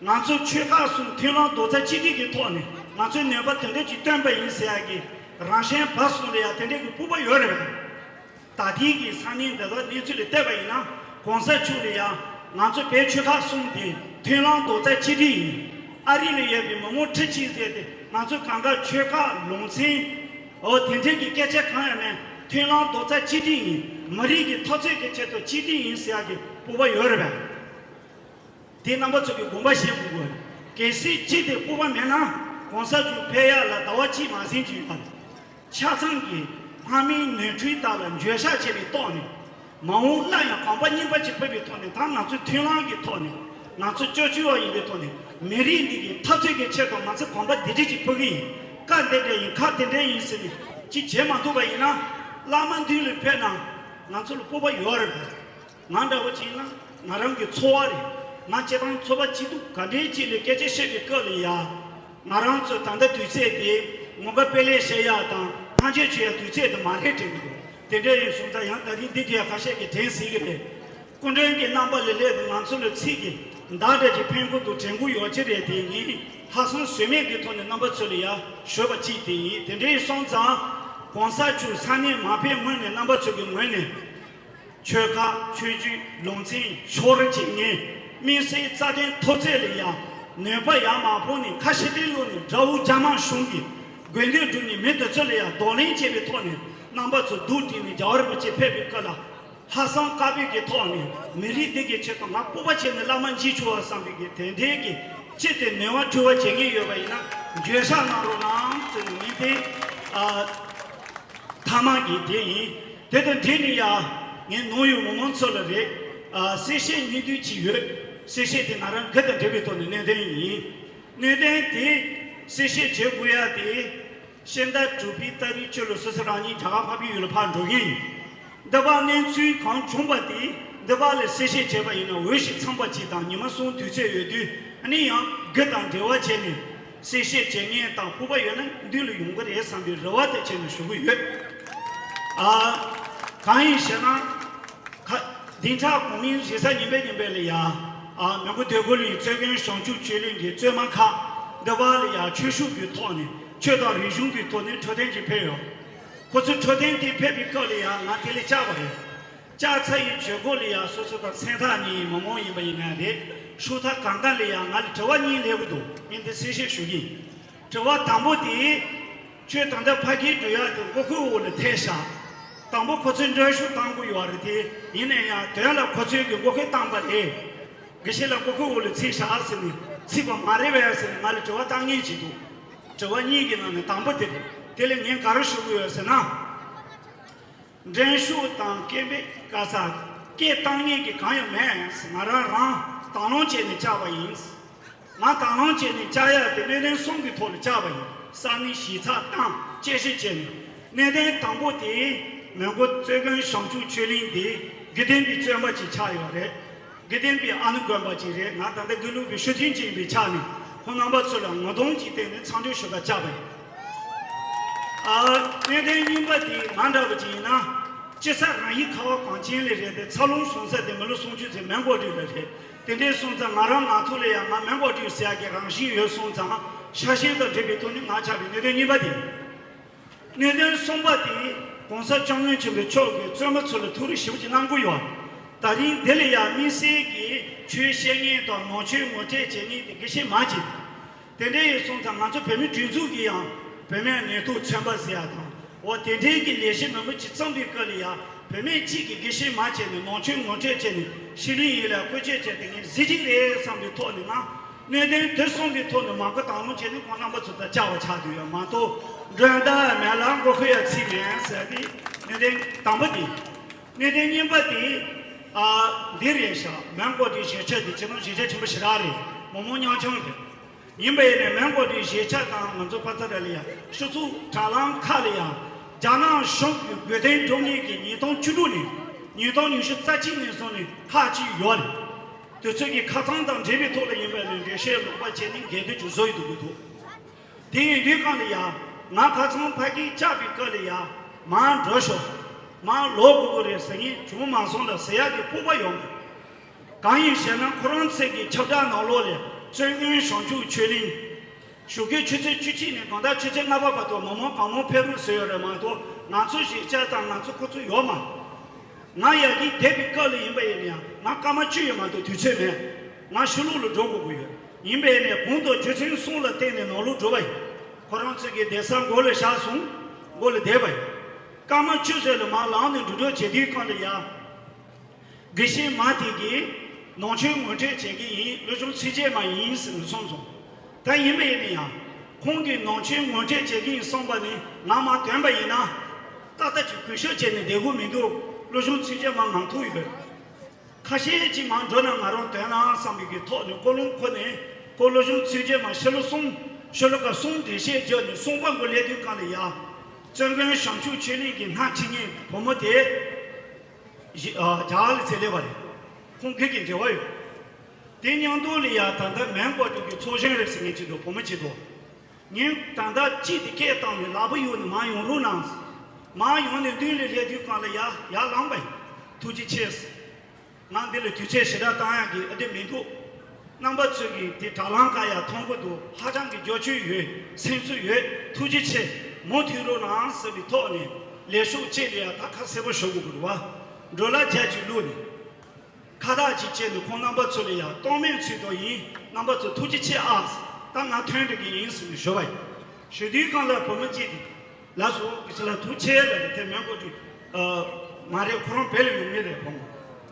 ང་ཚོ་ཆོལ་ཁ་གསུམ་མཐུན་ལམ་རྡོག་རྩ་གཅིག་སྒྲིལ་གྱི་ཐོག་ནས་ང་ཚོས་ནུས་པ་དེ་འདྲ་ཅིག་བཏོན་པ་ཡིན་ཟེར་ཡ་གི་རང་གཞན་བར་གསུམ་ལ་ཡང་དེ་འདྲ་གི་སྤོབས་པ་ཡོད་རེད་པས། ད་ལྟའི་གི་ས་གནས་འདི་དག་གནས་ཚུལ་ལ་བལྟས་པ་ཡིན་ན།༸གོང་ས་མཆོག་ལ་ཡང་ང་ཚོ་བོད་ཆོལ་ཁ་གསུམ་དེ་མཐུན་ལམ་རྡོག་རྩ་གཅིག་སྒྲིལ་ཡིན། ཨ་རི་ལ་ཡོད་པའི་མི་མང་ཁྲི་གཅིག་ཟེར་ཏེ་ང་ཚོ་གང་ག་ཆོལ་ཁ་ལུང་ཚན། འོ། དེ་འདྲའི་གི་སྐད་ཆ་གང་ཡང་མེད། མཐུན་ལམ་རྡོག་རྩ་གཅིག་སྒྲིལ་ཡིན། མི་རིགས་ཀྱི་འཐབ་རྩོད་ཀྱི་ཆེད་དུ་གཅིག་སྒྲིལ་ཡིན་ཟེར་ཡག་གི་སྤོབས་པ་ཡོད་རེད་པས། དེ་རྣམ་པ་ཚོ་གིས་དགོངས་པ་བཞེས་དགོས་ཀྱི་རེད། གལ་སྲིད་ཅིག་དེ་སྤོབས་པ་མེད་ན། ༸གོང་ས་མཆོག་ཕེབས་ཡག་ལ་ཟླ་བ་གཅིག་མ་ཟིན་གྱི་ཡོད་རེད། ཆ་ཚང་གི་སྔ་མའི་ནོར་འཁྲུལ་དག་ལ་འགྱོད་བཤགས་བྱས་པའི་ཐོག་ནས། མ་འོངས་སླར་ཡང་གོམ་པ་གཉིས་པ་ཅིག་ཕུལ་བའི་ཐོག་ནས། ད་ང་ཚོས་མཐུན་ལམ་གྱི་ཐོག་ནས། ང་ཚོ་སྐྱབས་བཅོལ་བ་ཡིན་པའི་ཐོག་ནས། མི་རིགས་འདི་གི་འཐབ་རྩོད་ཀྱི་ཆེད་དུ་ང་ཚོས་གོམ་པ་འདི་འདྲ་ཅིག་ཕུལ་གྱི་ཡིན། བཀའ་འདི་འདྲ་ཡིན། ཁ་འདི་འདྲ་ཡིན་ཟེར་ནས་ཅིག་བྱེད་མ་ཐུབ་པ་ཡིན་ན། བླ་མ་མདུན་ལ་ཕེབས་ན་ང་ཚོ་ལ་སྤོབས་པ་ཡོད་རེད་པས། ང་འདྲ་བོ་ཅིག་ཡིན་ན་ང་རང་གི་ཚོར་བ་རེད། ང་སྤྱིར་བཏང་ཚོར་བ་སྐྱིད་སྡུག་ག་འདྲའི་ཅིག་ལ་སྐད་ཆ་བཤད་པའི་སྐབས་ལ་ཡ། ང་རང་ཚོ་ད་ལྟ་དུས་ཚོད་དེ་ངོ་དགའ་དཔལ་ལེགས་བཤད་ཡག་དང་ཐང་ཆད་བྱེད་ཡག་དུས་ཚོད་དེ་མ་རེད་དྲན་གྱི་འདུག་དེ་འདྲ་ཡིན་སོང་ཙང་ཡང་ད་རིང་འདི་དུས་ཡག་ཁ་ཤས་ཀྱིས་དྲན་སྲིད་ཀྱི་རེད། སྐུ་མགྲོན་གྱི་རྣམ་པ་ལ་སླེབས་ཏེ་ང་ཚོ་ལ་ཚིག་གི་བརྡ་འདྲ་ཅིག་ཕན་གྱི་འདུག་དྲན་གྱི་ཡོད་ཀྱི་རེད། དེ་ངས་ལྷག་བསམ་ཟོལ་མེད་ཀྱི་ཐོག་ནས་རྣམ་པ་ཚོ་ལ་ཡ་ཞུས་པ་གཅིག་དེ་ཡིན། དེ་འདྲ་ཡིན་སོང་ཙང་༸གོང་ས་མཆོག་ས་གནས་མ་ཕེབས་སྔོན་ནས་རྣམ་པ་ཚོ་གི་ངོས་ནས། ཆོལ་ཁ་ཆོས་བརྒྱུད་ལུང་ཚན་ཕྱོགས་རིས་བྱེད་མཁན། དམིགས་བསལ་རྩ་དོན་འཐབ་རྩོད་ལ་ཡང་ནུས་པ་ཡར་མར་ཕོག་ནས་ཁ་ཕྱིར་བསྟན་བླུགས་ནས་དགྲ་བོ་རྒྱ་དམར་གཞུང་གི་དགོས་འདོད་བསྒྲུབས་ནས་མི་དེ་ཚོ་ལ་ཡང་གདོང་ལེན་བྱེད་པའི་ཐོག་ནས་རྣམ་པ་ཚོ་སྡུག་བསྒྲིལ་ནས་རྒྱལ་བ་རིན་པོ་ཆེ་ཕེབས་པའི་སྐབས་ལ་ ལྷག་བསམ་དཀར་པོའི་གི་ཐོག་ནས་མི་རིགས་འདི་གི་ཆེད་དུ་ང་སྤོབས་པ་བྱས་ནས་བླ་མ་མཇལ་ཆོག་པ་བསམ་པའི་གི་དེ་འདྲའི་གི་ཅི་སྟེ་ནུས་པ་འཁྲི་བ་བྱེད་མཁན་ཡོད་པ་ཡིན་ན་འགྱོད་བཤགས་གནང་རོགས་གནང་ཟེར་ནས་ངས་དེ་ཨ་མཐའ་མ་གི་དེ་ཡིན། དེ་དང་འབྲེལ་ནས་ཡ་ངས་ནང་ཡོད་མི་མང་ཚོ་ལ་རེད། ཨ་གསལ་བཤད་སྙིང་བསྡུས་ཅིག་ཡོད། གསལ་བཤད་དེ་ང་རང་འགུ་དང་འབྲེལ་བའི་ཐོག་ནས་གནད་དོན་ཡིན། གནད་དོན་དེ་གསལ་བཤད་བྱེད་དགོས་ཡ་དེ། ཤིང་རྟ་གྲུ་པའི་སྟ་རེའི་དཀྱིལ་ལ་སོ་སོ་རང་ཉིད་གྲྭ་པ་འཕགས་པའི་ཡུལ་ལ་ཕར་འགྲོ་མཁན་ཡིན། འདི་པར་གནས་ཚུལ་གང་བྱུང་བ་དེ་འདི་པར་ལ་གསལ་བཤད་བྱས་པ་ཡིན་ན་འོས་ཤིང་འཚམས་པ་ཅིག་དང་ཉི་མ་གསུམ་དུས་ཚོད་ཡོད་དུས་ཨ་ནི་ཡང་དགུ་དང་འབྲེལ་བ་བྱས་ནས་གསལ་བཤད་བྱེད་མཁན་དང་སྤོབས་པ་ཡོད་ན་མདུན་ལ་ཡོང་གི་རེད་བསམ་པའི་རེ་བ་དེ་བྱས་ནས་ཞུ་གི་ཡོད། ཨ། གང་ཡིན་ཞེ་ན། ཁ། བདུན་ཕྲག་གོང་མའི་རེས་གཟའ་ཉི་མའི་ཉིན་པས་ལ་ཡ། ཨ། མི་མགོ་སྡེ་དགུ་ལ་ཡི་རྩེ་དགོན་བྱང་ཆུབ་ཆོས་གླིང་གི་བཙུན་མ་ཁག་འདི་པར་ལ་ཡ་ཆོས་ཞུགས་ཀྱི་ཐོག་ནས་ཆོས་དང་རིག་གཞུང་གི་ཐོག་ནས་འཕྲོད་བསྟེན་ཅིག་ཕེབས་ཡོད། ཁོ་ཚོའི་འཕྲོད་བསྟེན་དེ་ཕེབས་པའི་སྐབས་ལ་ཡ་ང་དེ་ལ་བཅར་བ་རེད། བཅར་ཚར་ཡི་བྱེད་སྒོ་ལ་ཡ་སོ་སོ་དང་སེམས་ཐག་ཉེ་ཡི་མི་མང་ཡིན་པ་ཡིན་ན་རེད། ཧྲུའུ་ཐ་གང་ག་ལ་ཡ་ང་ལ་དྲི་བ་གཉིས་སླེབས་ཀྱི་འདུག་ངས་འདི་གསལ་བཤད་ཞུ་གི་ཡིན། དྲི་བ་དང་པོ་དེ། ཁྱོད་ད་ལྟ་ཕ་གིར་འགྲོ་ཡག་དེ་མགོ་སྐོར་འོག་ལ་ཐེབས་ཤག་དང་པོ་ཁོ་ཚོས་འགྲན་ཞུགས་བཏང་གི་ཡོད་རེད་དེ། ཡིན་ན་ཡང་དོན་ལ་ཁོ་ཚོས་ཀྱི་མགོ་སྐོར་བཏང་པ་རེད། དགེ་བཤེས་ལགས་མགོ་སྐོར་འོག་ལ་ཚུད་ཤག་ཟེར་ནས་ཚུད་པ་མ་རེད་པས་ཟེར་ནས་ང་ལ་དྲི་བ་བཏང་མཁན་ཅིག་འདུག་དྲི་བ་གཉིས་ཀྱི་ནང་ནས་དང་པོ་དེ་རེད། དེ་ལ་ངས་ག་རེ་ཞུ་གི་ཡོད་ཟེར་ན། འགྲན་ཞུགས་དང་སྐད་འབོད་ག་ས་སྐད་བཏང་མཁན་གྱི་གང་ཡང་མེད། ང་རང་རང་དང་བླངས་བྱས་ནས་བཅར་བ་ཡིན། ང་དང་བླངས་བྱས་ནས་བཅར་ཡག་དེ་གནད་དོན་གསུམ་གྱི་ཐོག་ལ་བཅར་བ་ཡིན། ས་གནས་གཞིས་ཚགས་དང་དཔྱད་ཞིབ་བྱས་ནས། གནད་དོན་དང་པོ་དེ་མོན་གྷོ་རྩེ་དགོན་བྱང་ཆུབ་ཆོས་གླིང་དེ་དགེ་ལྡན་པའི་བཙུན་མ་ཅིག་ཆགས་ཡོད་རེད། དགེ་ལྡན་པའི་ཨ་ནུ་དགོན་པ་ཅིག་རེད། ང་ད་ལྟ་དགེ་ལུགས་པའི་ཤུགས་ལྡན་ཅིག་ཡིན་པའི་ཆ་ནས་ཁོང་རྣམ་པ་ཚོ་ལ་ངོ་གདོང་གཅིག་བསྟན་ནས་འཚམས་འདྲི་ཞུ་ག་བཅར་བ་ཡིན། ཨ། གནད་དོན་གཉིས་པ་དེ་ང་འདྲ་བ་ཅིག་ཡིན་ན། སྤྱི་ཚ་རང་ཡིག་ཁ་བ་གངས་ཅན་ལ་རེད་དེ་འཚར་ལོངས་བྱུང་ས་དེ་མི་ལོ་སུམ་ཅུ་ཙམ་མོན་གྷོ་སྒྲིག་ལ་རེད། དེ་འདྲའི་སོང་ཙང་ང་རང་ང་ཐུག་ལ་ཡང་ང་མོན་གྷོ་སྒྲིག་ཟེར་ཡག་གི་རང་བཞིན་ཡོད་སོང་ཙང་ཤ་ཞེན་དང་འབྲེལ་བའི་ཐོག་ནས་ང་ཆགས་པའི་གནད་དོན་གཉིས་པ་དེ། གནད་དོན་གསུམ་པ་དེ་༸གོང་ས་༸སྐྱབས་མགོན་ཆེན་པོ་མཆོག་གིས་བཙུན་མ་ཚོ་ལ་ཐུགས་རེ་ཞེ་པོ་ཅིག་གནང་གི་ཡོད། ད་རིང་འདི་ལ་ཡང་དམིགས་བསལ་གྱིས་ཆོས་བཤད་མཁན་དང་ནང་ཆོས་ངོ་སྤྲོད་བྱེད་མཁན་དེ་དགེ་བཤེས་མ་གཅིག་དེ་འདྲ་ཡིན་སོང་ཙང་ང་ཚོ་བུད་མེད་སྒྲིག་འཛུགས་ཀྱིས་ཡང་བུད་མེད་ནད་ཐོག་ཚན་པ་ཟེར་ཡ་དང་འོ་དེ་འདྲའི་གི་ལས་གཞི་མང་པོ་ཅིག་བརྩམས་པའི་སྐབས་ལ་ཡང་བུད་མེད་གཅིག་གིས་དགེ་བཤེས་མ་བྱས་ནས་ནང་ཆོས་ངོ་སྤྲོད་བྱས་ནས་ཤི་ལིང་ཡིན་ལ་བཀོལ་སྤྱོད་བྱས་ཏེ་ངས་གཟི་བརྗིད་རེད་བསམ་པའི་ཐོག་ནས་ང་གནད་དོན་དེ་གསུམ་གྱི་ཐོག་ནས་མ་མགོ་དང་བླངས་བྱས་ནས་ཁོང་རྣམ་པ་ཚོ་དང་བཅར་བ་ཆགས་བསྡད་ཡོད་མ་གཏོགས་མགྲོན་བདག་མེད་ལ་མགོ་ཁུར་ཡ་ཚིག་མེད་ཟེར་ཏེ་གནད་དོན་དང་པོ་དེ། གནད་དོན་གཉིས་པ་དེ། ཨ། འདི་རེད་ཤག་མོན་གྷོ་དེ་གཞིས་ཆགས་དེ་སྤྱི་ནོར་གཞིས་ཆགས་ཆེན་པོ་ཞེ་དྲག་རེད། མི་མང་ཉམ་ཆུང་རེད། ཡིན་པ་ཡིན་ནའི་མོན་གྷོ་དེ་གཞིས་ཆགས་དང་ང་ཚོ་པ་ཚ་ར་ལ་ཡ་ཆུ་ཚོད་དྲ་ལམ་ཁག་ལ་ཡ་རྒྱ་ནག་གཞུང་གི་དགོས་དོན་སྒྲུབ་མཁན་གྱི་ཉིས་སྟོང་བཅུ་དྲུག་ནས་ཉིས་སྟོང་ཉི་ཤུ་རྩ་གཅིག་ནས་བཟུང་ནས་ཁག་ཅིག་ཡོད་རེད། དུས་ཚོད་ཀྱི་ཁ་ཚང་དང་འབྲེལ་བའི་ཐོག་ལ་ཡིན་པ་ཡིན་ནའི་འགྲེལ་བཤད་ལོག་པ་བྱས་ནས་འགལ་འདུ་ཅིག་བཟོ་ཡི་འདུག་གི་འདུག་དེ་ཡིན་དུས་གང་ལ་ཡ། ང་ཁ་སང་ཕ་གིར་བཅར་བའི་སྐབས་ལ་ཡ། མར་འགྲོ་ཤོག་མར་ལོག་དགོས་ཀྱི་རེད་ཟེར་མཁན་བྱུང་མ་སོང་ལ་ཟེར་ཡག་གི་སྤོབས་པ་ཡོང་གི་གང་ཡིན་ཞེ་ན་ཁོ་རང་ཚོས་ཀྱི་ཁྱབ་བསྒྲགས་ནང་ལོགས་ལ་བཙུན་དགོན་བྱང་ཆུབ་ཆོས་གླིང་། ཞོགས་ཀའི་ཆུ་ཚོད་བཅུ་གཅིག་ནས་དགོང་དག་ཆུ་ཚོད་ལྔ་པ་བར་དུ་མི་མང་གང་མང་ཕེབས་རོགས་ཟེར་ཡོད་རེད་མ་གཏོགས་ང་ཚོ་གཞིས་ཆགས་དང་ང་ཚོ་ཁོ་ཚོ་ཡོད་མ། ང་ཡ་གིར་བསྡད་པའི་སྐབས་ལ་ཡིན་པ་ཡིན་ན་ཡང་ང་སྐར་མ་བཅུ་ཡང་མ་གཏོགས་དུས་ཚོད་མེད། ང་ཕྱི་ལོགས་ལ་འགྲོ་དགོས་ཀྱི་ཡོད། ཡིན་པས་ནས་གོང་དུ་རྒྱུ་མཚན་གསུམ་ལ་བརྟེན་ནས་ནང་ལོགས་འགྲོ་བ་ཡིན། ཁོ་རང་ཚོ་གི་བསྡད་ས་མགོ་ལ་བཞག་སོང་། མགོ་ལ་བསྡད་པ་ཡིན། སྐར་མ་བཅུ་ཙམ་ལ་མར་ལངས་ནས་འགྲོ་འགྲོ་བྱེད་དུས་གང་ལ་ཡ། དགེ་བཤེས་མ་དེ་གིས་ནང་ཆོས་ངོ་སྤྲོད་བྱེད་ཀྱི་ཡིན། སློབ་སྦྱོང་ཚིག་བརྒྱད་མ་ཡིན་ཟེར་ནས་གསུངས་སོང་། ད་ཡིན་པ་ཡིན་ན་ཡང་ཁོང་གིས་ནང་ཆོས་ངོ་སྤྲོད་བྱེད་ཀྱི་ཡིན་གསུངས་པ་ནི་ང་མར་ཐོན་པ་ཡིན་ན་ཏག་ཏག་ཅིག་གུས་ཞབས་བྱས་ནས་བསྡད་དགོས་མི་འདུག་སློབ་སྦྱོང་ཚིག་བརྒྱད་མ་ངང་ཐུག་ཡོད། ཁ་ཤས་ཅིག་མར་འགྲོ་ན་ང་རང་ཐོན་ན་བསམ་པའི་གི་ཐོག་ནས་ཀོ་ལོང་ཁོ་ནས་ཁོ་སློབ་སྦྱོང་ཚིག་བརྒྱད་མ་ཕྱི་ལོ་གསུམ་ཕྱི་ལོ་ཀ་གསུམ་འགྲེལ་བཤད་བརྒྱབ་ནས་གསུངས་པ་མགོ་ལས་དུས་གང་ལ་ཡ། བཙུན་དགོན་བྱང་ཆུབ་ཆོས་གླིང་གི་སྣ་ཁྲིད་མཁན་བུ་མོ་དེ། རྒྱ་གར་ལ་ཚེ་སླེབས་པ་རེད། ཁོང་སྒེར་གྱི་འབྲེལ་བ་ཡོད། དེ་མཉམ་དུ་ལ་ཡ་ད་ལྟ་མོན་གྷོ་གྲོང་གི་ཚོགས་གཞོན་རེད་ཟེར་མཁན་ཅིག་འདུག་བུ་མོ་ཅིག་འདུག་ངས་ད་ལྟ་གཅིག་དེ་སྐད་བཏང་ནས་ལག་པ་གཡུག་ནས་མར་ཡོང་རོགས་གནང་། མར་ཡོང་ནས་མདུན་ལ་སླེབས་དུས་གང་ལ་ཡ་ཡར་ལངས་པ་ཡིན། ཐུགས་རྗེ་ཆེ། ང་འདི་ལ་དུས་ཚོད་ཞེ་དྲག་བཏང་ཡག་གི་ཨ་འདི་མི་འདུག་རྣམ་པ་ཚོས་ཀྱིས་དེ་དྲ་ལམ་ཁག་ཡར་མཐོང་གི་འདུག་ཧ་ཅང་གི་རྒྱབ་སྐྱོར་ཡོད། སེམས་གསོ་ཡོད། ཐུགས་རྗེ་ཆེ། མུ་མཐུད་རོགས་གནང་ཟེར་བའི་ཐོག་ནས་ལས་ཤོག་གཅིག་ལ་ཡ་ད་ཁ་གསལ་པོ་ཞུ་དགོས་ཀྱི་རེད་བ། འགྲོ་ལ་རྒྱ་ཅིག་བླུགས་ནས། ཁ་བཏགས་ཅིག་བཅད་ནས་ཁོང་རྣམ་པ་ཚོ་ལ་ཡ་གཏོང་མེད་ཚུལ་དུ་ཡིན། རྣམ་པ་ཚོ་ཐུགས་རྗེ་ཆེ་ཨ། ད་ང་ཐོན་འགྲོ་གི་ཡིན་ཟེར་ནས་ཞུ་བ་ཡིན། ཞུ་དུས་གང་ལ་བུ་མོ་གཅིག་གིས། ལགས་སོ། དགེ་བཤེས་ལགས་ཐུགས་རྗེ་ཆེ་ལབ་ནས་དེ་མོན་གྷོ་དུ། ཨ། མ་རེད། ཁོ་རང་བོད་ལ་ཡོང་མི་རེད། བུ་མོ་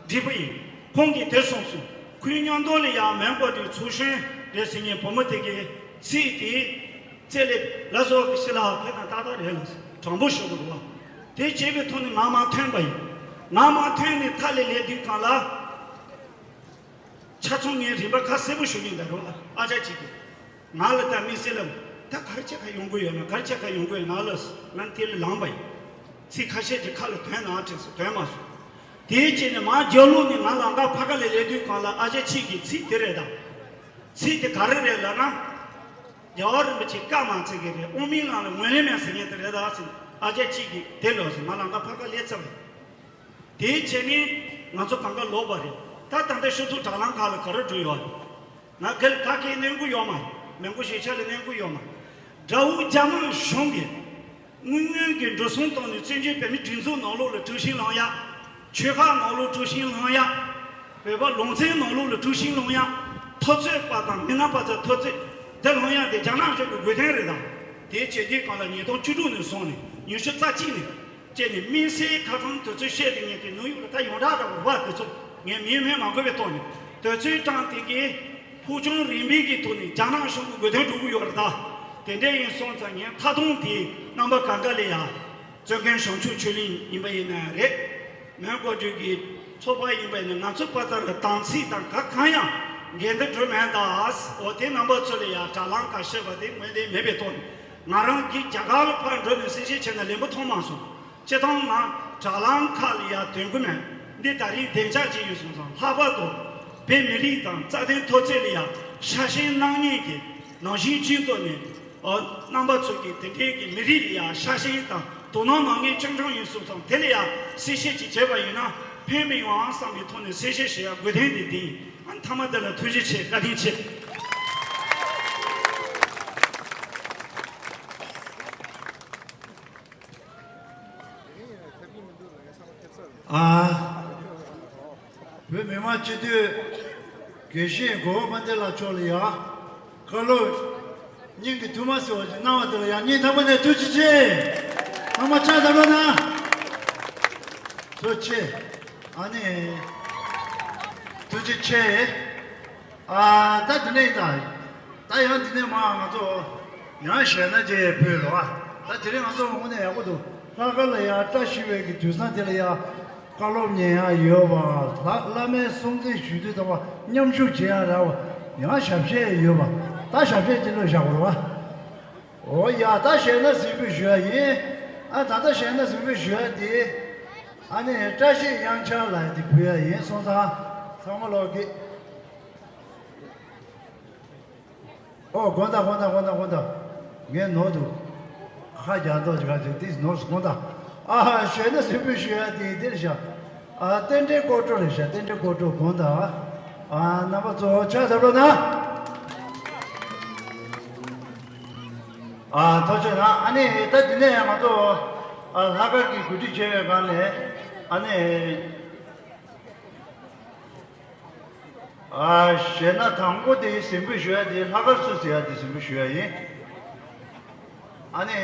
འགྲིག་པ་ཡིན། ཁོང་གིས་དེ་གསུངས་སོང་། ཁོའི་མཉམ་དུ་ལ་ཡང་མོན་གྷོ་དུ་ཚོགས་གཞོན་རེད་ཟེར་མཁན་བུ་མོ་དེ་གིས་ཚིག་དེ་རྩེ་ལེ་ལ་སོགས་ཀྱི་ཤི་ལ་དེ་དང་ཏག་ཏག་རེད་ལ་དྲང་པོ་ཞུ་དགོས་རེད་བ། དེ་བྱས་པའི་ཐོག་ནས་ང་མ་ཐོན་པ་ཡིན། ང་མ་ཐོན་ནས་མཐའ་ལས་ལས་དུས་གང་ལ། ཆ་ཚང་ངས་རིམ་པ་ཁ་གསལ་པོ་ཞུ་གི་འདུག་རོགས། ཨ་ཅག་གཅིག་གིས་ང་ལ་ད་དམིགས་བསལ་ལ་ད་ག་རེ་བྱས་ཁ་ཡོང་གི་ཡོད་ན། ག་རེ་བྱས་ཁ་ཡོང་གི་ཡོད་ན་ལ་ང་དེ་ལས་ལངས་པ་ཡིན། ཚིག་ཁ་ཤས་ཀྱི་ཁ་ལ་དོན་ན་དྲན་སོང་། དོན་མ་སོང་། དེའི་རྗེས་ནས་མ་རྒྱབ་ལོགས་ནས་ང་ལམ་ཁ་ཕ་ག་ལ་སླེབས་དུས་གང་ལ་ཨ་ཅག་གཅིག་གིས་ཚིག་དེ་རེད་ད། ཚིག་དེ་ག་རེ་རེད་ལབ་ན། རྒྱལ་བ་རིན་པོ་ཆེ་བཀའ་མ་ཚིག་གི་རེད། དབུ་མའི་ལམ་ལ་ངོས་ལེན་མེད་ཟེར་མཁན་དེ་རེད་ད་ཟེར། ཨ་ཅག་གཅིག་གིས་དེ་ལོས་ཟེར། ང་ལམ་ཁ་ཕ་ག་སླེབས་ཚར་བ་རེད། དེའི་ཆེད་ནི་ང་ཚོ་གང་ག་ལོག་པ་རེད། ད་ད་ལྟ་ཤོག་ཐུག་དྲ་ལམ་ཁག་ལ་ག་རེ་འགྲོ་ཡོད་རེད། ང་གལ་ག་གེ་གནོན་གི་ཡོད་མ་རེད། མི་མགོ་ཞེ་ཆ་ལ་གནོན་གི་ཡོད་མ་རེད། དགྲ་བོ་རྒྱ་དམར་གཞུང་གིས་དངོས་དངོས་ཀྱི་འགྲོ་སོང་བཏང་ནས་བཙན་བྱོལ་བོད་མིའི་སྒྲིག་འཛུགས་ནང་ལོགས་ལ་དཀྲུག་ཤིང་བསླང་ཡ། ཆོལ་ཁ་ནང་ལོགས་དཀྲུག་ཤིང་བསླང་ཡ། བོད་པ་ལུང་ཚན་ནང་ལོགས་ལ་དཀྲུག་ཤིང་བསླང་ཡ། འཐབ་རྩོད་པ་དང་མི་སྣ་པ་ཚོ་འཐབ་རྩོད་དེ་བསླང་ཡ་དེ་རྒྱ་ནག་གཞུང་གི་དགོས་དོན་རེད་དམ། དེའི་བྱས་དུས་གང་ལ་ཉིས་སྟོང་བཅུ་དྲུག་ནས་བཟུང་ནས་ཉི་ཤུ་རྩ་གཅིག་ནས་བཅད་ནས་དམིགས་བསལ་ཁ་སང་དུས་ཚོད་བཤད་དེ་ངས་དེ་ནུབ་ཡུག་ལ་ད་ཡོངས་གྲགས་འདྲ་བོ་བ་དེ་ཚོ་ངས་མིང་སྨོས་མ་དགོས་པའི་ཐོག་ནས་དུས་ཚོད་སྟངས་དེ་གའི་ཕུགས་རྒྱང་རིང་པོའི་གི་ཐོག་ནས་རྒྱ་ནག་གཞུང་གི་དགོས་དོན་སྒྲུབ་ཀྱི་ཡོད་རེད་ད། དེ་འདྲ་ཡིན་སོང་ཙང་ངས་མཐའ་སྟོངས་དེ་རྣམ་པ་གང་ག་ལ་ཡ། བཙོན་ཁང་བྱང་ཆུབ་ཆོས་གླིང་ཡིན་པ་ཡིན་ན་རེད། མོན་གྷོ་འདྲ་གི་ཚོགས་པ་ཡིན་པ་ཡིན་ན་ང་ཚོ་པ་ཏར་གྱི་དམ་ཚིག་དང་ག་གང་ཡང་འགལ་འདུ་འགྲོ་མེད་ད། འོ་དེ་རྣམ་པ་ཚོ་ལ་ཡང་དྲ་ལམ་ཁ་བཤད་པ་དེ་ངོས་ལེན་མེད་པའི་ཐོག་ནས་ང་རང་གིས་རྒྱ་གར་ལ་ཕར་འགྲོ་ནས་གསལ་བཤད་བྱས་ན་ལན་པོ་མཐོང་མ་སོང་། སྤྱིར་བཏང་ང་དྲ་ལམ་ཁག་ལ་ཡང་དོན་གྱི་མེད། འདི་ད་རིང་བདེ་འཇགས་ཅིག་ཡོད་སོང་ཙང་ལྷག་པར་དུ་བོད་མི་རིགས་དང་རྩ་དོན་འཐབ་རྩོད་ལ་ཡང་ཤ་ཞེན་གནང་མཁན་གྱི་ནང་བཞིན་གཅིག་ཏུ་ནས། ཨོ། རྣམ་པ་ཚོ་གིས་དེ་འདྲའི་གི་མི་རིགས་ལ་ཡང་ཤ་ཞེན་དང་དོ་སྣང་གནང་མཁན་རྐྱང་རྐྱང་ཡིན་སོང་ཙང་དེ་ལ་ཡང་གསལ་བཤད་ཅིག་བྱས་པ་ཡིན་ན་ཕན་མི་ཡོང་ཨང་བསམ་པའི་ཐོག་ནས་གསལ་བཤད་བྱེད་ཡ་དགོས་དོན་དེ་འདི་ཡིན། ཨ་མཐའ་མ་དེ་ལ་ཐུགས་རྗེ་ཆེ། བཀའ་དྲིན་ཆེ། ཨ། བོད་མི་མང་སྤྱི་འཐུས་དགེ་བཤེས་གོ་བོ་དཔལ་ལྡན་ལགས་མཆོག་ལ་ཡང་བཀའ་སློབ་སྙིང་གི་ཐུགས་མ་ཟིན་པ་ཞིག་གནང་བ་དེ་ལ་ཡང་སྙིང་ཐག་པ་ནས་ཐུགས་རྗེ་ཆེ། ཚང་མ་ཕྱག་བརྡབ་རོགས་གནང་། ཐུགས་རྗེ་ཆེ། ཨ་ནི། ཐུགས་རྗེ་ཆེ། ཨ། ད་དེ་ནས་ད། ད་ཡང་འདི་ནས་མ་ང་ཚོ་ཡང་གཞས་སྣ་བཅས་ཕུལ་ལོ། ཨ། ད་དེ་རིང་ང་ཚོ་དངོས་གནས་ཡག་པོ་འདུག་ལྷག་དཀར་ལ་ཡང་བཀྲ་ཤིས་པའི་གི་དུས་བཟང་དེ་ལ་ཡང་བཀའ་སློབ་ཉན་ཡག་ཡོད་པ། ལྷ་བླ་མའི་གསུང་ཚིག་ཞུ་དུས་ཙམ་པ་མཉམ་ཞུགས་བྱེད་ཡག་རག་པ། ཡང་ཞབས་གཞས་ཡོད་པ། ད་ཞབས་གཞས་ཅིག་བློས་བཞག་དགོས་རེད་པ། འོ་ཡ། ད་གཞས་སྣ་ཟིན་པོ་ཞུ་ཡག་ཡིན། ཨ། ད་ལྟ་གཞས་སྣ་ཟིན་པོ་ཞུ་ཡག་དེ། ཨ་ནི་བཀྲ་ཤིས་གཡང་ཆགས་ལ་དེ་ཕུལ་ཡག་ཡིན་སོང་ཙང་ཚང་མ་ལོག་གི། ཨོ། དགོངས་དག། དགོངས་དག། དགོངས་དག། དགོངས་དག། ངས་ནོར་འདུག་ཁ་རྒྱག་མདོག་ཅིག་ག་ཅིག་ཏིས་ནོར་སོང་། དགོངས་དག། ཨ་ཧ། གཞས་སྣ་ཟིན་པོ་ཞུ་ཡག་དེ་འདིར་བཞག་ཨ། རྟེན་འབྲེལ་སྐོར་བྲོ་རེད་བཞག་རྟེན་འབྲེལ་སྐོར་བྲོ། དགོངས་དག། ཨ། རྣམ་པ་ཚོ་ཕྱག་བརྡབ་རོགས་གནང་། ཨ། ཐུགས་རྗེ་གནང་། ཨ་ནི་ད་འདི་ནས་ང་ཚོ། ཨ། ལྷག་དཀར་གྱིས་གོ་སྒྲིག་བྱས་པའི་སྒང་ནས། ཨ་ནི། ཨ། གཞས་སྣ་དང་པོ་དེ་ཟིན་བྲིས་ཞུ་ཡ་དེ་ལྷག་དཀར་སུ་ཟེར་ཡ་དེ་ཟིན་བྲིས་ཞུ་ཡ་ཡིན། ཨ་ནི།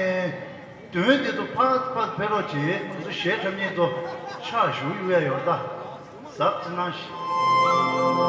དོན་དེ་ཚོ་ཕར་ཕར་ཕེབས་རོགས་བྱེད། ང་ཚོ་གཞས་འཁྲབ་མཁན་ཚོ་ཕྱག་ཞུ་ཡོད་ཡ་ཡོད་ད། གཟབ་ཅིག་གནང་ཞིག་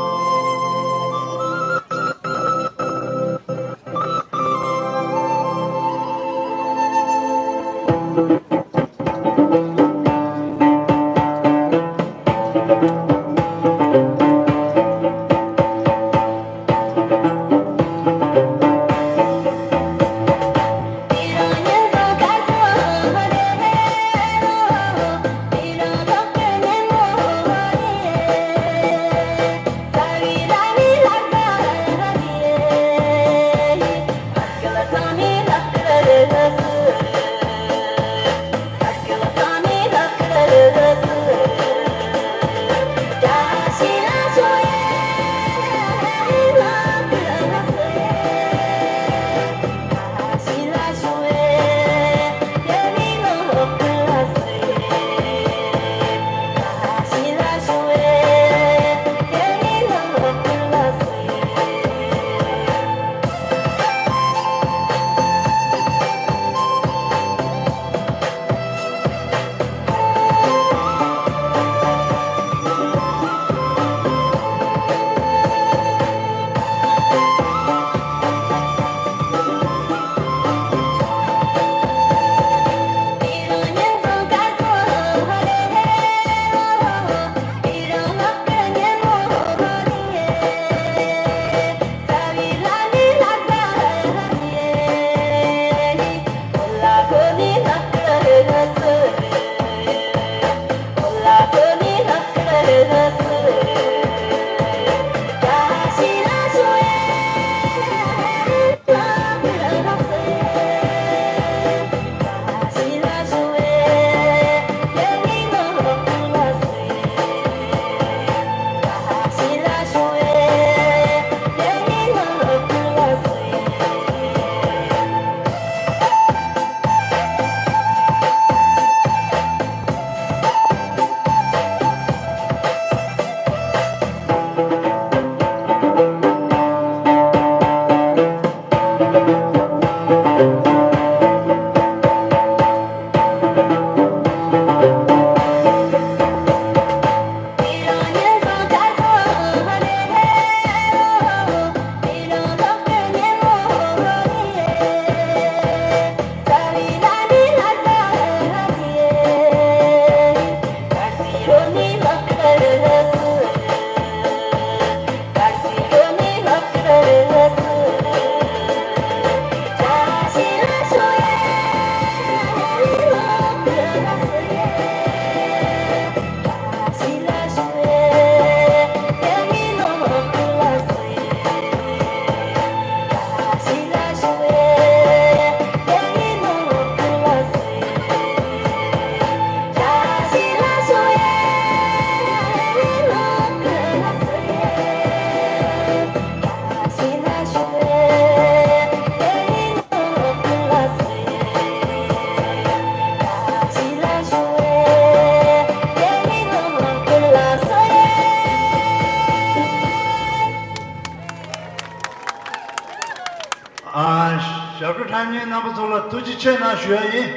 ཞབས་བྲོ་འཁྲབ་མཁན་རྣམ་པ་ཚོ་ལ་ཐུགས་རྗེ་ཆེ་གནང་ཞུ་ཡ་ཡིན།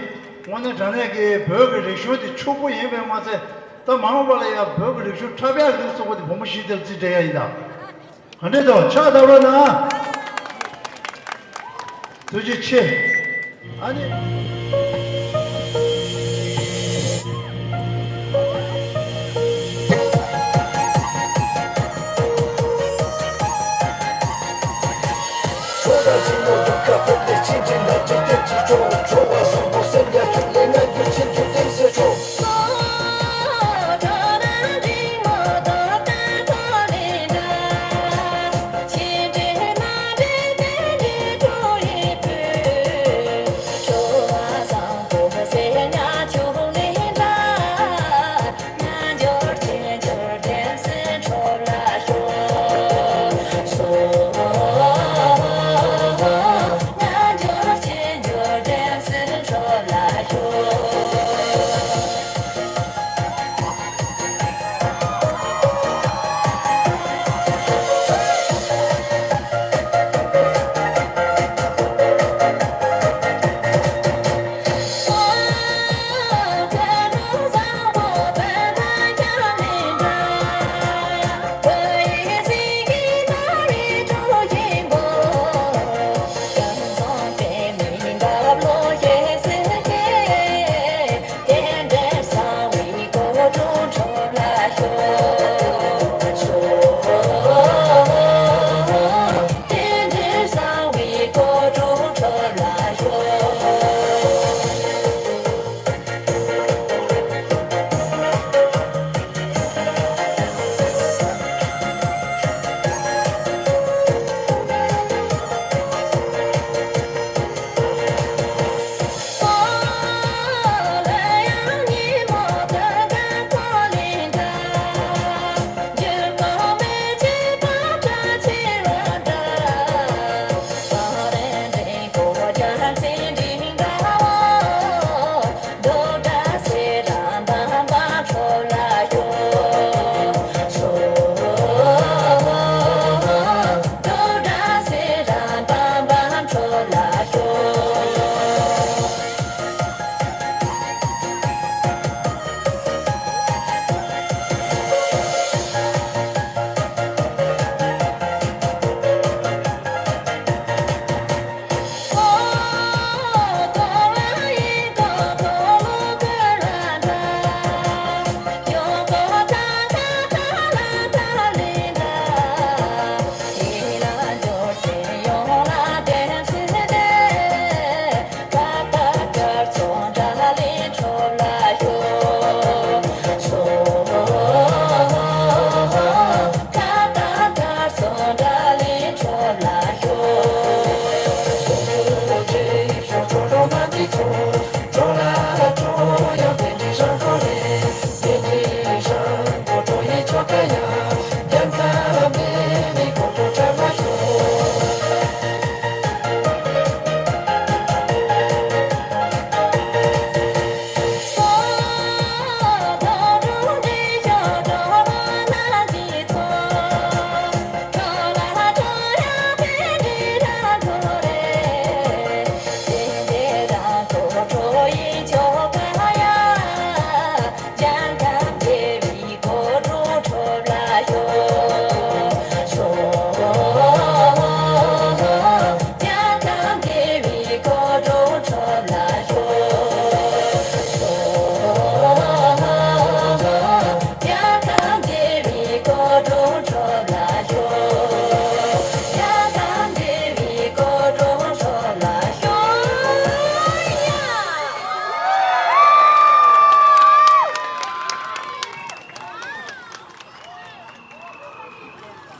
དངོས་གནས་དྲང་གནས་ཀྱི་བོད་ཀྱི་རིག་གཞུང་དེ་ཕྱུག་པོ་ཡིན་པས་མ་ཚད། ད་མ་འོངས་པ་ལ་ཡང་བོད་ཀྱི་རིག་གཞུང་འཁྲབ་ཡག་གི་སོགས་པ་དེ་བུ་མོ་གཞིས་དེར་རྩིས་སྤྲད་ཡ་ཡིན་ད། ག་འདྲས་འདུག་ཕྱག་བརྡབ་རོགས་གནང་། ཐུགས་རྗེ་ཆེ། ཨ་ནི།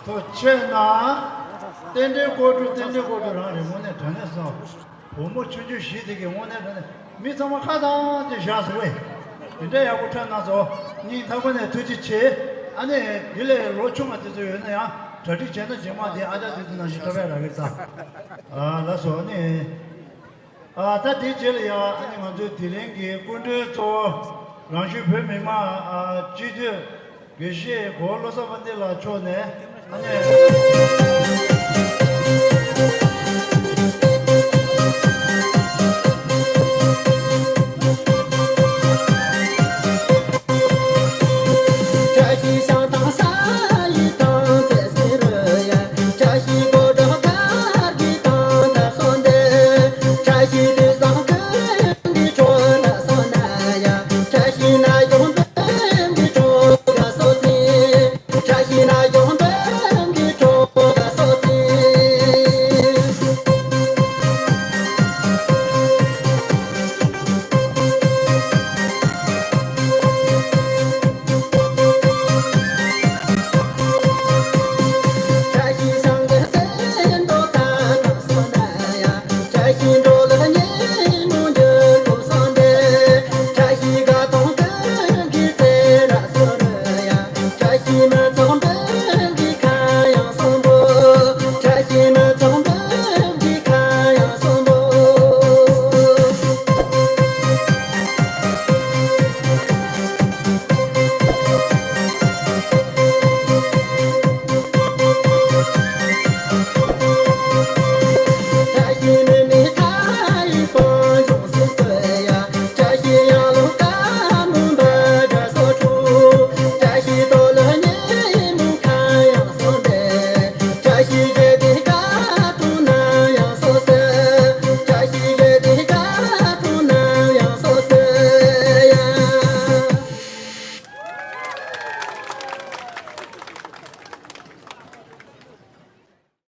ཐུགས་རྗེ་ཆེ་གནང་། རྟེན་འབྲེལ་སྐོར་དྲུག་རྟེན་འབྲེལ་སྐོར་དྲུག་རང་རེད། དངོས་གནས་དྲང་གནས་སོ། བུ་མོ་ཆུང་ཆུང་བཞི་དེ་གིས་དངོས་གནས་དྲང་གནས་མི་ཚང་མ་ཁ་བཏང་སྟེ་བཞག་སོང་བས། དེ་འདྲ་ཡག་པོ་འཁྲབ་གནང་སོང་། སྙིང་ཐག་པ་ནས་ཐུགས་རྗེ་ཆེ། ཨ་ནི་དེ་ལས་ལོ་ཆུང་བ་དེ་ཚོ་ཡོད་ན་ཡང་གྲ་སྒྲིག་བྱས་ན་རྗེས་མ་དེ་ཨ་ཅག་དེ་ཚོ་ནང་བཞིན་འཁྲབ་ཡག་རག་གི་རེད་ད། ཨ་ལགས་སོ། ཨ་ནི། ཨ་ད་དེའི་རྗེས་ལ་ཡང་ཨ་ནི་ང་ཚོའི་དེ་རིང་གི་སྐུ་མགྲོན་གཙོ་བོ་རང་ཤུལ་བོད་མི་མང་ཨ་སྤྱི་འཐུས་དགེ་བཤེས་གོ་བོ་བློ་བཟང་དཔལ་ལྡན་ལགས་མཆོག་ནས་ཨ་ནི།